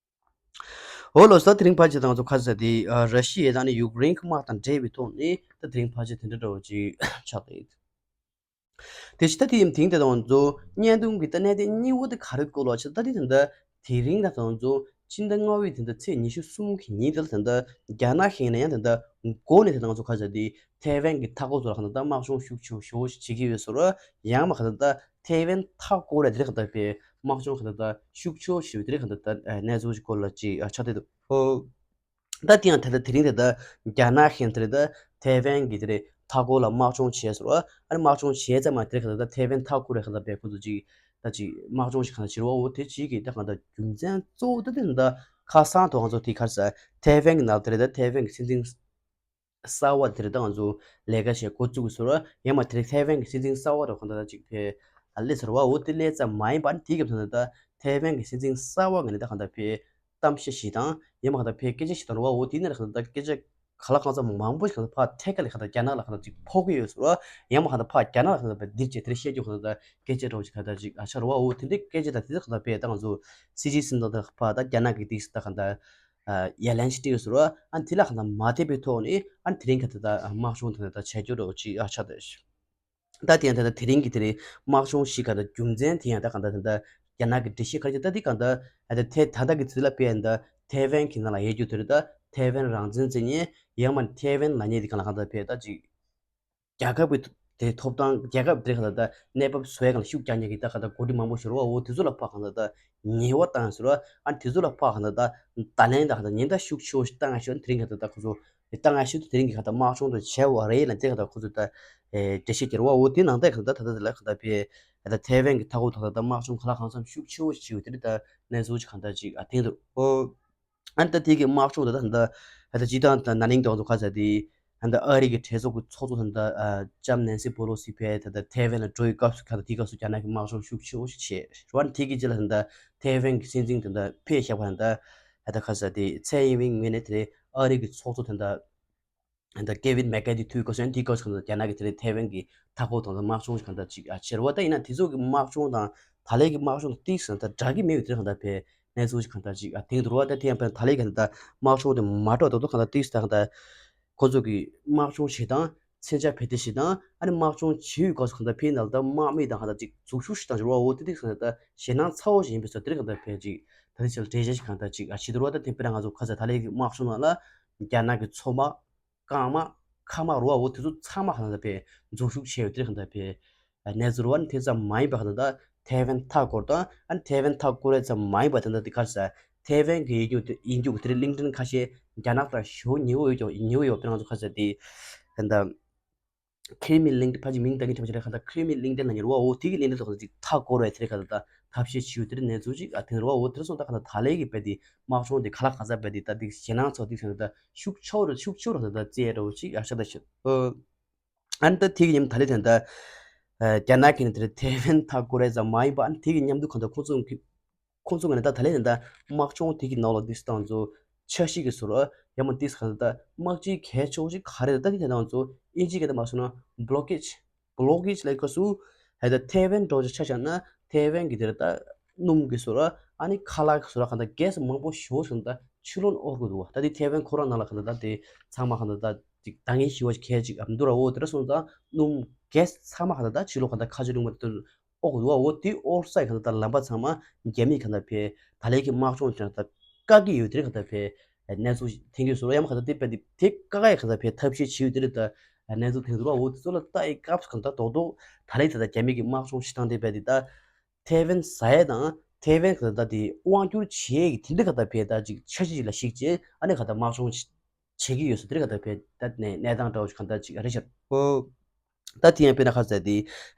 འོ་ལོ་ས་དེ་རིང་ཕལ་ཆེར་དང་ཚོ་ཁ་ས་དེ་ར་ཤི་ཡ་དང་ནི་ཡུཀ་རེན་གྱི་དམག་དང་འབྲེལ་བའི་ཐོག་ནས་ད་དེ་རིང་ཕལ་ཆེར་དེ་འདྲ་འདྲ་བོ་ཅིག་ཆགས་ཏེ། དེ་ཕྱི་ད་དེ་ཡིན་དེང་དེ་དང་ཚོ་བརྙན་ཐུང་གི་ད་གནད་དོན་གཉིས་པོ་དེ་ག་རེ་བཀོད་ལ་ཆ་ད་དེ་དེ་འདྲ་དེ་རིང་ད་དང་ཚོ་སྤྱི་ཟླ་ལྔ་པའི་དེ་འདྲ་ཚེས་ཉི་ཤུ་གསུམ་གི་ཉིན་དེ་ལ་དེ་འདྲ་རྒྱ་ནག་ཤིང་ནས་ཡང་དེ་འདྲ་འགོ་ནས་དེ་དང་ཚོ་ཁ་ས་དེ་ཐའེ་ཝན་གྱི་མཐའ་འཁོར་ཚོ་ལ་ག་ད་དམག་སྦྱོང་ཤུགས་ཆེ་ཤོས་བྱེད་ཀྱི་ཡོད་ཟེར་བ་ཡང་མ་ག་ད་ད་ཐའེ་ཝན་མཐའ་སྐོར་ལ་དེ་རིང་ག་ད་པའི་དམག་སྦྱོང་ག་ད་ད་ཤུགས་ཆེ་ཞུ་དེ་རིང་ག་ད་ད་གནས་ཚུལ་ཞིག་སྐོར་ལ་ཅིག་ཆགས་བསྡད་འདུག་ད་དེ་ཡང་ད་ལྟ་དེ་རིང་དེ་ད་རྒྱ་ནག་གཞན་དེ་རེད་ད་ཐའེ་ཝན་གྱི་དེ་རེད་མཐའ་སྐོར་ལ་དམག་སྦྱོང་བྱས་ཟེར་བ་ཨ་ནི་དམག་སྦྱོང་བྱས་ཙམ་མ་དེ་རིང་ག་ད་ད་ཐའེ་ཝན་མཐའ་སྐོར་རེད་ག་ད་པའི་ཁོ་ཚོ་ཅིག་ད་ཅིག་དམག་སྦྱོང་ཞིག་ག་ད་བྱེད་རོགས་འོ་དེ་ཅིག་གི་ད་ག་ད་རྒྱུ་མཚན་གཙོ་བོ་ད་དེ་ད་ཁ་སང་དུ་ང་ཚོ་དེ་གར་ས་ཐའེ་ཝན་གྱི་ནང་དེ་རེད་ད་ཐའེ་ཝན་གྱི་སྲིད་འཛིན་གསར་བ་དེ་རེད་ད་ང་ཚོ་ལས་ཀ་བྱེད་འགོ་བཙུགས་ཀྱི་ཟེར་བ་ཡང་མ་དེ་རིང་ཐའེ་ཝན་གྱི་སྲིད་འཛིན་གསར་བ་རེད་གང་ལྟར་ཅིག་ཕེ་ཨ་ལེ་ཟེར་བ་འོ་དེ་ལས་ཙམ་མ་ཡིན་པ་ནི་དེའི་སྐབས་དུ་ནི་ད་ཐའེ་ཝན་གྱི་སྲིད་འཛིན་གསར་བ་ངས་ནི་ད་གང་ལྟར་ཕེ་གཏམ་བཤད་ཞིག་དང་ཡང་མ་གང་ལྟར་ཕེ་སྐད་ཆ་ཞིག་དང་རེད་བ་འོ་དེ་ནི་རེད་གང་ལྟར་སྐད་ཆ་ག་ལ་གང་ཚ་མང་པོ་ཞིག་གང་ལྟར་ཕ་ཐད་ཀ་ལས་གང་ལྟར་རྒྱ་ནག་ལ་གང་ལྟར་ཅིག་ཕོག་གི་ཡོད་ཟེར་བ་ཡང་མ་གང་ལྟར་ཕ་རྒྱ་ནག་ལ་གང་ལྟར་ཕེ་འདིར་བྱས་དེར་བཤད་རྒྱུ་གང་ལྟར་སྐད་ཆ་འདྲ་བོ་ཞིག་གང་ལྟར་ཅིག་ཨ་ཆ་རེད་བ་འོ་དེ་འདྲའི་སྐད་ཆ་དང་དེ་ཚོ་གང་ལྟར་ཕེ་ད་ང་ཚོ་སྲིད་སྤྱི་སེམས་ཙམ་ད་ཕ་ད་རྒྱ་ནག་གི་དེ་ད་གང་ལྟར། ཡ་ལན་ཞིག་སྤྲད་ཡོད་ཟེར་བ་ཨ་དེ་ལ་གང་ལྟར་མ་བསྡད་པའི་ཐོག་ནས་ཨ་དེ་རིང་ག་ད་ད་དམག་སྦྱོང་དང་ད་བྱ་རྒྱུ་རོགས་ཅིག་ཨ་ཆགས་ད་ཤི། ད་དེ་ཡང་ད་ད་དེ་རིང་གི་དེ་རིང་དམག་སྦྱོང་ཞིག་ག་ད་རྒྱུ་མཚན་དེ་ཡང་ད་གང་ད་ད་ད་རྒྱ་ནག་གི་འགྲེལ་བཤད་ག་རེ་ད་དེ་གང་ད་ཨ་ད་ཐེ་ད་ད་གི་དུས་ལ་དཔེ་ཡང་ད་ཐའེ་ཝན་གྱི་ནང་ལ་ཡོད་རྒྱུ་དེ་རེད་ད་ཐའེ་ཝན་རང་བཙན་བརྩི་མཁན་ཡང་མ་ཐའེ་ཝན་ལབ་མཁན་དེ་གང་ལ་གང་ད་དཔེ་ད་ཅིག་རྒྱལ་ཁབ་ཀྱི་དེ་ཐོབ་ཐང་རྒྱལ་ཁབ་དེ་གང་ལྟར་གནས་བབ་བཟོ་ཡ་གང་ལ་ཤུགས་རྒྱག་མཁན་གྱི་ད་གང་ལྟར་འགོ་ཁྲིད་མང་པོ་ཞིག་རེད་བ་འོ་དེ་ཚོ་ལ་ཕར་གང་ལྟར་ཉེས་པ་བཏང་ཟེར་བ་ཨ་དེ་ཚོ་ལ་ཕར་གང་ལྟར་ད་ལན་ད་གང་ལྟར་ཉེན་བརྡ་ཤུགས་ཆེ་བོ་ཞིག་བཏང་ཡ་ཞིག་དེ་རིང་གང་ལྟར་ད་ཁོ་ཚོ་བཏང་ཡ་ཞིག་དེ་རིང་གི་གང་ལྟར་དམག་སྦྱོང་དུ་བྱས་བ་རེད་ལ་དེ་གང་ལྟར་ཁོ་ཚོ་ད་འགྲེལ་བཤད་རྒྱག་རེད་བ་འོ་དེ་ནང་ད་གང་ལྟར་ད་ལྟ་དེ་ལ་གང་ལྟར་ཕེ་ད་ཐའེ་ཝན་གྱི་མཐའ་འཁོར་ད་གང་ལྟར་དམག་སྦྱོང་གང་ལ་གང་འཚམ་ཤུགས་ཆེ་བོ་ཞིག་བྱས་ཡོད་དེ་རེད་ད་གནས་ཚུལ་ཞིག་གང་ལྟར་ཅིག་ཨ་ཐེངས་འདུག་ཨོ། ཨ་ནི་ད་དེ་གི་དམག་སྦྱོང་དེ་ད་ད་ད་ད་སྤྱི་བཏང་ད་ན་ནིང་དང་ཚོ་ཁ་ས་དེ་ད་ད་ཨ་རི་གི་གྲོས་ཚོགས་ཀྱི་ཚོགས་གཙོ་ད་ད་ལྕམ་ནན་སི་པོ་ལོ་སི་ཕེ་ད་ད་ཐའེ་ཝན་ལ་འགྲོ་ཡི་སྐབས་སུ་ཁ་ད་དེ་སྐབས་སུ་རྒྱ་ནག་གི་དམག་སྦྱོང་ཤུགས་ཆེ་བོ་ཞིག་བྱས་རེད་བ། དེ་གི་རྗེས་ལ་ད་ད་ཐའེ་ཝན་གི་སྲིད་འཛིན་ད་ད་ཕེབས་བཞག་པ་ད་ད་ད་ཁ་ས་དེ་ཚའེ་ཡིན་ཝིན་ངོས་ནས་དེ་ཨ་རི་གི་ཚོགས་གཙོ་ད་ད་ད་ཀེ་ཝིན་མེག་ཀར་ཐི་ཐུག་གོ་སོན་དེ་གོ་སོན་རྒྱ་ནག་གི་དེ་རིང་ཐའེ་ཝན་གྱི་མཐའ་འཁོར་དང་དམག་སྦྱོང་ཞིག་གང་ལྟར་ཅིག་ཨ་ཆེར་བ་ད་ཡིན་ན་དེ་ཚོ་གི་དམག་སྦྱོང་དང་ད་ལན་གྱི་དམག་སྦྱོང་དང་ཏིག་སང་ད་འདྲ་གི་མེད་པའི་དེ་གང་ལྟར་ཕེ་གནས་ཚུལ་ཞིག་གང་ལྟར་ཅིག་ཨ་ཐེངས་དུ་རུ་བ་ད་ཐེངས་ཕན་ད་ལན་གི་ད་དམག་སྦྱོང་དེ་མ་འགྲོ་ད་དུ་གང་ལྟར་ཏིག་སང་ད་ཁོ་ཚོ་གི་དམག་སྦྱོང་བྱེད་སྟངས་མཚོན་ཆ་ཕེ་དེ་བྱེད་སྟངས་ཨ་ནི་དམག་སྦྱོང་བྱེད་ཡུལ་སྐབས་སུ་གང་ལྟར་ཕེ་ནང་ལ་ད་དམག་མི་དང་གང་ལྟར་ཅིག་འཛུགས་ཞུགས་ཞིག་དང་ཞུ་བ་འོ་དེ་ཏིག་སང་ད་ཞེད་སྣང་ཚ་བོ་ཞིག་ཡིན་པའི་ཚོ་དེ་རིང་གང་ལྟར་ཕེ་ཅིག་ད་ལན་ཞིག་ལ་འགྲེལ་བཤད་ཞིག་གང་ལྟར་ཅིག་ཨ་བྱེད་དུ་རུ་བ་ད་ཐེངས་ཕེ་ང་ཚོ་ཁ་ས་ད་ལན་གི་དམག་སྦྱོང་ནང་ལ་རྒྱ་ནག་གི་མཚོ་དམག་རྐང་དམག་མཁའ་དམག་རུ་བ་འོ་དེ་ཚོ་ཚང་མ་གང་ལྟར་ཕེ་འཛུགས་ཞུགས་བྱས་ཡོད་དེ་གང་ལྟར་ཕེ་གནས་ཚུལ་རུ་བ་ནི་དེ་ཙམ་མ་ཡིན་པ་གང་ལྟར་ཐའེ་ཝན་མཐའ་སྐོར་དང་ཨ་ནི་ཐའེ་ཝན་མཐའ་སྐོར་རེ་ཙམ་མ་ཡིན་པ་དེ་འདྲ་དེ་གར་ས་ཐའེ་ཝན་གྱི་ཡིན་རྒྱུ་དེ་ཡིན་རྒྱུ་དེ་རིང་གླིང་ཕྲན་ཁ་ཤས་རྒྱ་ནག་དང་ཞོ་ཉེ་བོ་ཡོད་ཀྱང་ཉེ་བོ་ཡོད་པའི་ང་ཚོ་ཁ་ས་དེ་གང་ལྟར་ཁི་རི་མི་གླིང་ཕ་ཅིག་མིང་བཏགས་ཀྱི་ཐབས་ཤེས་རེད་གང་ལྟར་ཁི་རི་མི་གླིང་ཕྲན་ལ་ཉེ་བོ་འོ་དེ་གི་གླིང་ཕྲན་ཚོ་གང་ལྟར་ཅིག་མཐའ་སྐོར་བའི་དེ་རིང་གང་ལྟར་ཐབས་ཤེས་བྱེད་ཡོད་དེ་རིང་གནས་ཚུལ་ཅིག་ཨ་ཐེངས་རུ་བ་འོ་དེ་རིང་སོང་ད་གང་ལྟར་ད་ལན་གི་དཔེ་དེ་དམག་སྦྱོང་དེ་ག་ལ་ག་ས་དཔེ་དེ་ད་དེ་ཞེད་སྣང་ཚོ་དེ་གང་ལྟར་ཤུགས་ཆེ་རུ་ཤུགས་ཆེ་རུ་ད་ད་རྩེད་རུ་ཅིག་ཨ་ཤ་ད་ཤི། ཨ་ནི་ད་ཐིག་ཉིམ་ད་ལི་དེ་འདྲ། རྒྱ་ནག་གི་ནི་དེ་ཐའེ་ཝན་ཐག་གོ་རེ་ཙམ་མ་ཡིན་པ་ཨ་ནི་ཐིག་གི་མཉམ་དུ་གང་ལྟར་ཁོང་ཚོ་གི་ཁོང་ཚོ་ངོས་ནས་ད་ད་ལི་དེ་འདྲ་དམག་སྦྱོང་ཐིག་གི་ནང་ལ་དུས་སུ་དང་ཚོ་འཆར་གཞི་གི་ཟུར་ཡང་མ་དུས་སུ་གང་ལྟར་དམག་སྤྱིའི་གལ་ཆེ་བ་ཞིག་ག་རེ་རེད་ད་ཐིག་དེ་དང་ཚོ་ཨིན་ཇི་སྐད་དུ་མ་སོང་ན་བྷི་ལོ་ཀེ་ཇི་བྷི་ལོ་ཀེ་ཇི་ལ་སྐབས་སུ་ཧེ་ད་ཐའེ་ཝན་འགྲོ་ཆ་ཆ་བཞག་ན་ཐའེ་ཝན་གི་དེ་རེད་ད་སྣུམ་གི་ཟུར་ ཨ་ནི་ཁ་ལག་སོགས་ལ་གང་ལྟར་གེ་སི་མང་པོ་ཞེ་པོ་ཞིག་གང་ལྟར་ཕྱི་ལོགས་ནས་དབོར་དགོས་འདུག་བ། ད་དེ་ཐའེ་ཝན་ཁོ་རང་ནང་ལ་གང་ལྟར་ད་དེ་ཚང་མ་གང་ལྟར་ད་ཅིག་འདང་ངེས་ཞེ་པོ་ཞིག་གལ་ཅིག་ཨ་མི་འདུག་ར། འོ་དེ་འདྲ་སོང་ཙང་སྣུམ་གེ་སི་ཚང་མ་གང་ལྟར་ད་ཕྱི་ལོགས་གང་ལྟར་ཁ་ཆུ་ལུང་པ་དེ་དབོར་དགོས་འདུག་བ། འོ་དེ་དབོར་སའི་གང་ལྟར་ད་ལམ་པ་ཚང་མ་རྒྱ་མིས་གང་ལྟར་ཕར་ད་ལན་གྱི་དམག་སྦྱོང་དེ་གང་ལྟར་བཀག་གི་ཡོད། དེ་རེད་གང་ལྟར་ཕར་གནས་ཚུལ་ཐོན་གྱི་ཡོད་ཟེར་བ། ཡང་མ་གང་ལྟར་དེ་བས་དེ་དེ་བཀག་ཡ་གང་ལྟར་ཕར་ཐབས་ཤེས་བྱས་ཡོད། དེ་རེད་ད་གནས་ཚུལ་ཐོན་གྱི་འདུག་བ། འོ་དེ་ཚོ་ལ་ལྟ་ཡི་སྐབས་སུ་གང་ལྟར་རྡོག་རྡོག་ད་ལན་ད་ལྟ་རྒྱ་མི་གི་དམག་སྦྱོང་བྱེད་སྟངས་དེ་བས་དེ་ད་ཐའེ་ཝན་ཟ་ཡ་དང་ཐའེ་ཝན་གང་ལྟར་དེ་དབང་བསྒྱུར་བྱེད་ཡ་གི་དེ་འདྲ་གང་ལྟར་ཕར་ད་ཅིག་འཆར་གཞི་ཅིག་ལ་གཞིགས་བྱས་ཨ་ནི་གང་ལྟར་དམག་སྦྱོང་བྱེད་ཀྱི་ཡོད་ཟེར། དེ་རེད་གང་ལྟར་ཕར་ད་གནས་གནས་སྟངས་འདྲ་བོ་ཞིག་གང་ལྟར་ཅིག་རེད་ཤག་ཨོ། ད་དེ་ཡང་དཔེར་ན་ཁ་ས་དེ་ད་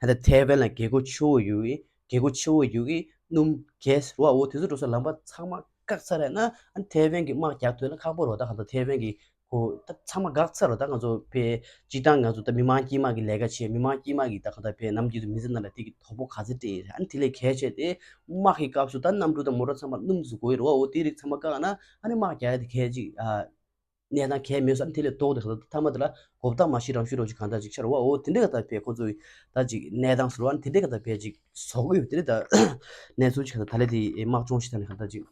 ལྟ་ཐའེ་ཝན་ལ་རྒྱལ་སྒོ་ཆེ་བོ་ཡོད་གི་རྒྱལ་སྒོ་ཆེ་བོ་ཡོད་གི་སྣུམ་གེ་སི་རེད་བ། འོ་དེ་ཚོ་འགྲོ་ས་ལམ་པ་ཚང་མ་བཀག་ཚར་ཡ་ན་ཨ་ནི་ཐའེ་ཝན་གྱི་དམག་རྒྱག་ཐུབ་ན་ཁག་པོ་རེད་བ། ད་གང་ལྟར་ཐའེ་ཝན་གྱི་ཁོ་ད་ཚང་མ་བཀག་ཚར་རེད་བ། ད་ང་ཚོ་ཕར་སྤྱིར་བཏང་ང་ཚོ་ད་མི་མང་དཀྱུས་མ་གི་ལས་ཀ་བྱེད་མི་མང་དཀྱུས་མ་གི་ད་གང་ལྟར་ཕར་ནམ་རྒྱུན་དུ་མི་ཚེ་ནང་ལ་དེ་གི་དོ་ཕོག་ག་ཚོད་སྤྲད་ཡོད་རེད། ཨ་ནི་དེ་ལས་གལ་ཆེ་དེ་དམག་གི་སྐབས་སུ་ད་གནམ་གྲུ་དང་མོ་ཊ་ཚང་མ་སྣུམ་བཟོ་དགོས་ཡོད་རེད་བ། འོ་དེ་རིགས་ཚང་མ་བཀག་ན་ཨ་ནི་དམག་རྒྱག་ཡ་དེ་གལ་ཅིག་ཨ། གནས་སྟངས་གལ་མེད་སོང་། ཨ་ནི་དེ་ལས་ལྡོག་སྟེ་གང་ལྟར་མཐའ་མ་དེ་ལ་གོ་བརྡ་མ་ཤི་རང་ཤི་རོགས་ཅིག་གང་ལྟར་ཅིག་ཤར་བ། འོ་དེ་འདྲ་གང་ལྟར་ཕར་ཁོ་ཚོའི་ད་ཅིག་གནས་སྟངས་སུ་རུ་ཨ་ནི་དེ་འདྲ་གང་ལྟར་ཕར་ཅིག་བཟོ་གི་ཡོད། དེ་འདྲ་ད་གནས་ཚུལ་ཅིག་གང་ལྟར་ད་ལས་དེ་དམག་སྦྱོང་ཞིག་ད་ནས་གང་ལྟར་ཅིག་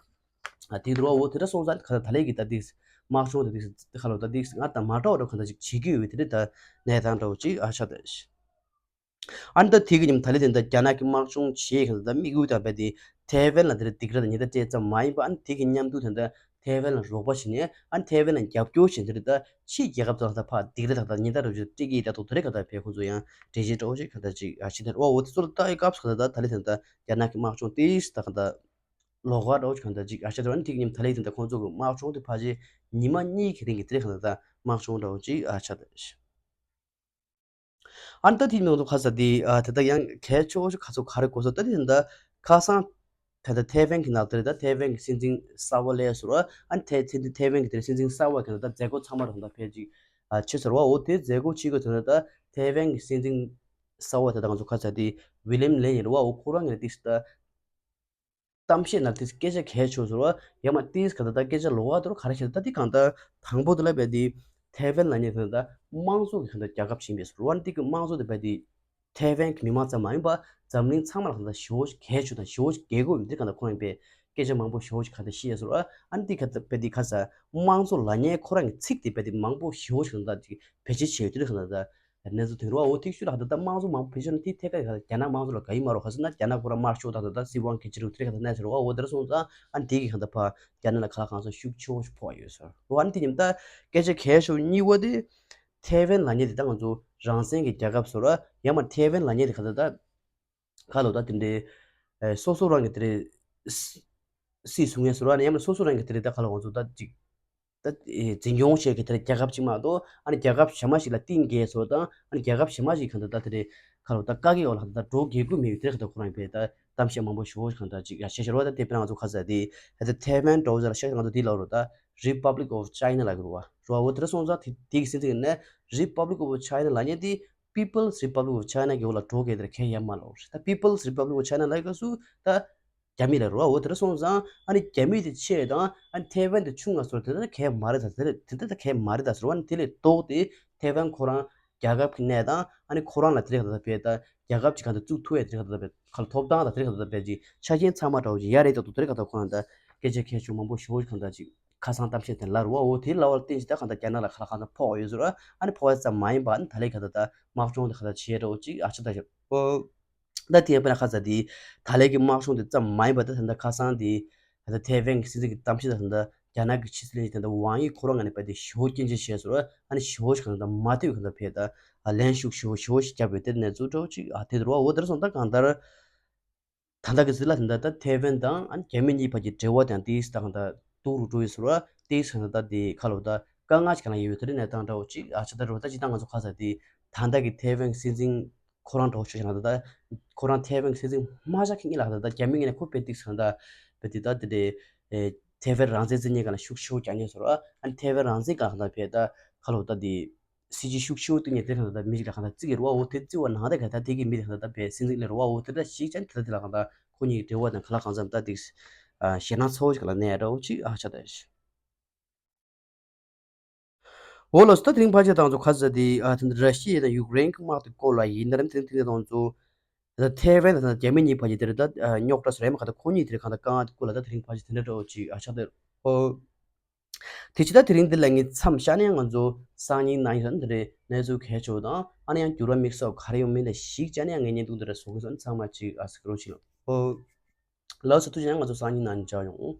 ཨ་དེ་འདུག་ར། འོ་དེ་འདྲ་སོང་ཙང་གང་ལྟར་ད་ལས་ཀྱི་ད་དེ་དམག་སྦྱོང་དེ་དེ་ཁ་ལོ་ད་དེ་ང་དང་མ་འདྲ་བ་འདྲ་གང་ལྟར་ཅིག་བྱེད་ཀྱི་ཡོད། དེ་འདྲ་ད་གནས་སྟངས་འདྲ་བོ་ཅིག་ཨ་ཆགས་ད། ཨ་ནི་ད་དེ་གི་ཉིན་ད་ལི་དེ་འདྲ་རྒྱ་ནག་གི་དམག་སྦྱོང་བྱེད་མཁན་ད་དམིགས་ཡུལ་དང་རྦད་དེ་ཐའེ་ཝན་ལ་དེ་འདྲ་སྡིགས་ར་དང་ཉེན་བརྡ་སྤྲད་ཙམ་མ་ཡིན་པ། ཨ་ནི་དེ་གི་མཉམ་དུ་དེ་འདྲ་ཐའེ་ཝན་ལ་རོགས་པ་བྱེད་ནས་ཨ་ནི་ཐའེ་ཝན་ལ་རྒྱབ་སྐྱོར་བྱེད་དེ་འདྲ་ད་ཕྱིའི་རྒྱལ་ཁབ་ཚོ་ལ་ད་ཕར་སྡིགས་ར་དང་ད་ཉེན་བརྡ་རོབ་ཅིག་སྤྲད་ཀྱི་ཡིན་ད་དོ་དེ་རེད་ག་ད་ཕེ་ཁོང་ཚོ་ཡང་འགྲེལ་བཤད་འདྲ་བོ་ཅིག་ག་ད་ཅིག་ཨ་ཤི་དེ་འོ་འོ་དེ་ཚོ་ལ་ལྟ་ཡི་སྐབས་སུ་ག་ད་ད་ལི་དེ་འདྲ་རྒྱ་ནག་གི་དམག་སྦྱོང་དེ་ད་ག་ད་ལོགས་ཀ་འདྲ་བོ་ཅིག་ག་ད་ཅིག་ཨ་ཤི་དེ་ཨ་ནི་དེ་གི་ཉིན་ད་ལི་དེ་འདྲ་ཁོང་ཚོ་གི་དམག་སྦྱོང་དེ་ཕལ་ཆེར་ཉི་མ་གཉིས་ཀྱི་རིང་གི་དེ་རེད་ག་ད་ད་དམག་སྦྱོང་འདྲ་བོ་ཅིག་ཨ་ཆགས་ད། ཨ་ནི་ད་དེ་མིན་འདུག་ཁ་ས་དེ་ཨ་དེ་དག་ཡང་གལ་ཆེ་བོ་ཞིག་ཁ་ཚོ་ག་རེ་གོ་ས་ད་དེ་ད་ཁ་སང་ད་ད་ཐའེ་ཝན་གྱི་ནང་དེ་རེད། ད་ཐའེ་ཝན་གྱི་སྲིད་འཛིན་གསར་བ་སླེབས་སོང་ར། ཨ་ནི་ཐའེ་ཐའེ་ཐའེ་ཝན་གྱི་དེ་རེད་སྲིད་འཛིན་གསར་བ་གི་ད་མཛད་སྒོ་ཚང་མ་རུ་ད་ཕེབས་ཅིག་ཨ་ཕྱིན་སོང་ར་བ། འོ་དེ་མཛད་སྒོ་ཕྱིན་གི་དེ་ད་ཐའེ་ཝན་གྱི་སྲིད་འཛིན་གསར་བ་དེ་ད་ང་ཚོ་ཁ་ས་དེ་ཝི་ལིམ་ལེ་ཡིན་ར་བ། འོ་ཁོ་རང་གི་ཏིས་ད། གཏམ་བཤད་ནང་དེ་སྐད་ཆ་གལ་ཆེ་ཤོས་ར་ཡང་མ་དེས་ག་ད་ད་སྐད་ཆ་ལོགས་ཀ་དེ་རུ་ག་རེ་བཤད་ད་དེ་གང་ལྟར་དང་པོ་དེ་ལ་བས་དེ་ཐའེ་ཝན་ལ་ཉེ་དེ་ད་དམངས་གཙོ་གི་གང་ལྟར་རྒྱལ་ཁབ་ཆེན་པོས་སུ་རུ་ཨ་ནི་དེ་གི་དམངས་གཙོ་དེ་བས་དེ་ཐའེ་ཝན་གི་མི་མང་ཙམ་མ་ཡིན་པ་འཛམ་གླིང་ཚང་མ་ལ་གང་ལྟར་ཞེ་པོ་གལ་ཆེ་དང་ཞེ་པོ་དགོས་མཁོ་ཡིན། དེ་གང་ལྟར་ཁོ་རང་པས་སྐད་ཆ་མང་པོ་ཞེ་པོ་གང་ལྟར་བཤད་སུ་རུ་ཨ་ནི་དེ་ག་ད་བས་དེ་ག་ས་དམངས་གཙོ་ལ་ཉེ་ཁོ་རང་གི་ཚིག་དེ་བས་དེ་མང་པོ་ཞེ་པོ་གང་ལྟར་དེ་བེད་སྤྱོད་བྱས་ཡོད་དེ་གང་ལྟར། གནས་ཚུལ་ཐོན་རོགས་འོ་ཐིག་ཤུལ་ལ་ད་ལྟ་དམངས་གཙོ་མང་པོ་ཕལ་ཆེར་ནི་ཐད་ཀར་རྒྱ་ནག་དམངས་གཙོ་ལ་དགའ་ཡི་མ་རོགས། ག་ཟེར་ན་རྒྱ་ནག་ཁོ་རང་དམར་ཤོག་དང་ད་ལྟ་སྲིད་དབང་སྒེར་གཅོད་རུ་ཐད་ཀར་ད་གནས་ཚུལ་རོགས་འོ་དེར་སོང་ཙང་ཨ་ནི་དེ་གི་གང་ལྟར་ཕ་རྒྱ་ནག་ལ་ཁ་ལག་གང་ས་ཤུགས་ཆེ་བོ་ཞིག་ཕོག་ཡོད་ཟེར་རོགས། ཨ་ནི་དེ་ཉིན་ད་སྐད་ཆ་གལ་ཤོས་གཉིས་པ་དེ་ཐའེ་ཝན་ལ་ཉེ་དེ་ད་ང་ཚོ་རང་བཙན་གྱི་རྒྱལ་ཁབ་སོ་ར་ཡང་མ་ཐའེ་ཝན་ལ་ཉེ་དེ་ག་ད་ད་ཁ་ལོ་ད་དེ་འདྲའི་སོ་སོ་རང་གི་དེ་རེད། སྲིད་སྲུང་ངེས་སོ་ར་ཡང་མ་སོ་སོ་རང་གི་དེ་རེད་ད་ཁ་ལོ་ང་ཚོ་ད་ཅིག་ད་འཛིན་སྐྱོང་བྱེད་མཁན་དེ་རྒྱལ་ཁབ་ཅིག་མ་གཏོགས་ཨ་ནི་རྒྱལ་ཁབ་གཞན་མ་ཞིག་ལ་གཏིང་འགལ་སོགས་དང་ཨ་ནི་རྒྱལ་ཁབ་གཞན་མ་ཞིག་གང་ལྟར་ད་དེ་རེད་ཁ་ལོ་ད་བཀག་གི་འོག་ལ་གང་ལྟར་འགྲོ་དགོས་ཀྱི་མེད་པའི་དེ་རེད་གང་ལྟར་ཁོ་རང་བས་ད་གཏམ་བཤད་མང་པོ་ཞེ་པོ་ཞིག་གང་ལྟར་ཅིག་ཡ་བཤད་བཤད་རོགས། ད་དེ་དཔེར་ན་ང་ཚོ་ཁ་ས་དེ་ད་ལྟ་ཐའེ་ཝན་འདྲ་བོ་ཟེར་ལ་ཤག་ང་ཚོ་དེ་ལ་རོ་ད་Republic of China་ལ་གི་རོ་བ་རོ་བ་འོ་དེ་ར་སོང་ཙང་དེ་དེ་གི་སྲིད་འཛིན་ནས་Republic of China་ལ་ཉེ་དེ་People's Republic of China་གི་འོག་ལ་འགྲོ་དགོས་དེ་ར་གལ་ཡ་མ་ལོ་ད་People's Republic of China་ལ་ག་སུ་ད། རྒྱ་མི་ལ་རོ་འོ་དེ་འདྲ་སོང་ཙང་ཨ་ནི་རྒྱ་མི་དེ་ཆེ་དང་ཨ་ནི་ཐའེ་ཝན་དེ་ཆུང་ང་སོར་དེ་འདྲ་གས་མ་རེད་ད་དེ་འདྲ་དེ་འདྲ་གས་མ་རེད་ད་ཟེར་བ་ནི་དེ་ལས་ལྡོག་སྟེ་ཐའེ་ཝན་ཁོ་རང་རྒྱལ་ཁབ་ཀྱི་གནས་དང་ཨ་ནི་ཁོ་རང་ལ་དེ་རེད་ད་བས་ད་རྒྱལ་ཁབ་ཅིག་གང་ལྟར་བཙུགས་ཐུབ་ཡས་དེ་རེད་ད་བས་ཁ་ལ་ཐོབ་ཐང་ད་དེ་རེད་ད་བས་ཀྱི་ཆ་རྐྱེན་ཚང་མ་འདྲ་བོ་ཅིག་ཡ་རེད་ད་དུ་དེ་རེད་ག་ད་ཁོ་རང་ད་སྐད་ཆ་ཁས་ཆུང་མང་པོ་ཞེ་པོ་ཞིག་གང་ད་ཅིག་ཁ་སང་གཏམ་བཤད་དེ་ལ་རོ་འོ་དེ་ལ་བར་བརྟེན་ཅིག་ད་གང་ད་རྒྱ་ནག་ལ་ཁ་ལ་གང་ད་ཕོག་ཡོད་ཟེར་ཨ་ནི་ཕོག་ཡས་ཙམ་མ་ཡིན་པ་ཨ་ནི་ད་ལས་ག་ད་ད་དམག་སྦྱོང་དེ་ག་ད་བྱེད་འདྲ་བོ་ཅིག་ཨ་ཆ་ད་ཞབས། ད་དེ་ཡང་དཔེར་ན་ཁ་ས་དེ་ད་ལན་གྱི་དམག་སྦྱོང་དེ་ཙམ་མ་ཡིན་པ་ད་ད་ལྟ་ཁ་སང་དེ་ད་ལྟ་ཐའེ་ཝན་གྱི་སྲིད་འཛིན་གྱི་གཏམ་བཤད་དང་ད་ལྟ་རྒྱ་ནག་གི་ཕྱི་སྲིད་བློན་ཆེན་ད་ལྟ་ཝང་ཡི་ཁོ་རང་ངོས་ནས་བལྟས་ཏེ་ཞེ་པོ་སྐྱོན་བརྗོད་བྱས་སོང་ར། ཨ་ནི་ཞེ་པོ་ཞིག་གང་ལྟར་མ་ཐུབ་གང་ལྟར་བས་ད་ལན་ཤུགས་ཞེ་པོ་ཞེ་པོ་ཞིག་བརྒྱབ་ཡོད། དེ་ནས་ཚུར་འགྲོ་ཅིག་ཨ་དེ་རུ་བ་འོ་དེར་སོང་ད་གང་ལྟར་ད་ལྟ་གི་ཟི་ལ་ད་ལྟ་ད་ཐའེ་ཝན་དང་ཨ་ནི་རྒྱ་མི་གཉིས་བར་གྱི་འབྲེལ་བ་དང་དེ་ད་གང་ལྟར་སྡུག་རུ་འགྲོ་ཡོད་སོང་ར། དེ་གང་ལྟར་ད་དེ་ཁ་ལོ་ད་དཀའ་ངལ་ཞིག་གང་ལ་ཡོད་དེ་རེད་གནས་སྟངས་འདྲ་བོ་ཅིག་ཨ་ཆ་ད་རུ་བ་ད་ཅི་ད་ང་ཚོ་ཁ་ས་དེ་ད་ལྟ་གི་ཐའེ་ཝན་སྲིད་འཛིན་ཁོ་རང་གྲོགས་ཆོས་ཤིག་ལ་ད་ལྟ་ཁོ་རང་ཐའེ་ཝན་སྲིད་འཛིན་མ་བཞག་གི་གཉིས་ལ་ད་ལྟ་རྒྱ་མི་ངོས་ནས་ཁོ་དཔེ་ཏིག་སང་ད་དཔེ་ཏིག་ད་དེ་འདྲའི་ཨེ་ཐའེ་ཝན་རང་བཙན་རྩིས་མཁན་སྒང་ལ་ཤུགས་ཆེ་བོ་རྒྱག་མཁན་ཚོ་ར། ཨ་ནི་ཐའེ་ཝན་རང་བཙན་སྒང་ལ་ད་ལྟ་ཕེ་ད་ཁ་ལོ་ད་དེ་སྲིད་ཇུས་ཤུགས་ཆེ་བོ་བཏིང་ནས་དེ་ལ་ད་ལྟ་མི་རིགས་ལ་གང་ལྟར་བརྩི་གི་རེད་བ། འོ་དེ་བརྩི་བ་ནང་དེ་ག་ད་དེ་གི་མི་དེ་གང་ལྟར་ད་ཕེ་སྲིད་འཛིན་ལས་རེད་བ། འོ་དེ་འདྲ་ཞིག་ཅན་དེ་ལ་དེ་ལ་གང་ལྟར་ཁོ་གཉིས་ཀྱི་འབྲེལ་བ་དང་ག་ལ་གང་འཚམ་ད་དེ་ཞེད་སྣང་ཚ་བོ་ཞིག་ལ་གནས་འདྲ་བོ་ཅིག་ཨ་ཆ་ད་ཞིག་འོ་ལགས་སོ། ད་དེ་རིང་ཕལ་ཆེར་ད་ང་ཚོ་ཁ་ས་དེ་ཨ་དེ་འདྲ་ར་ཤི་ཡ་དང་ཡུཀ་རེན་གྱི་དམག་དེ་སྐོར་ལ་ཡིན། ད་རིང་དེ་རིང་དེ་རིང་ད་ང་ཚོ་ ད་ཐའེ་ཝན་དང་རྒྱ་མི་གཉིས་བར་གྱི་དེ་རེད། ད་རྙོག་དྲ་སོ་རེད་མ། ག་ད་ཁོ་གཉིས་དེ་རེད། གང་ལྟར་དཀའ་ངལ་དེ་སྐུ་ལ་ད་དེ་རིང་ཕལ་ཆེར་དེ་འདྲ་འདྲ་བོ་ཅིག་ཨ་ཆགས་བསྡད་ཡོད། དེ་ཕྱི་ད་དེ་རིང་འདི་ལ་ངས་མཚམས་བཞག་ནས་ང་ཚོ་སང་ཉིན་གནངས་ཉིན་ཟེར་ན་དེ་འདྲའི་གནས་ཚུལ་གལ་ཆེ་བོ་དང་ཨ་ནི་ཡང་འགྱུར་བ་དམིགས་བསལ་ག་རེ་ཡོང་མིན་ལ་གཞིགས་བྱས་ནས་ཡང་ངས་བརྙན་ཐུང་འདི་འདྲ་བཟོ་གི་ཡིན་ཟེར་ན་ཚང་མ་ཅིག་ཨ་གཟིགས་རོགས་བྱེད། ཨོ། ལགས་སོ། ཐུགས་རྗེ་ཆེ། ང་ཚོ་སང་ཉིན་གནངས་ཉིན་མཇལ་ཡོང་།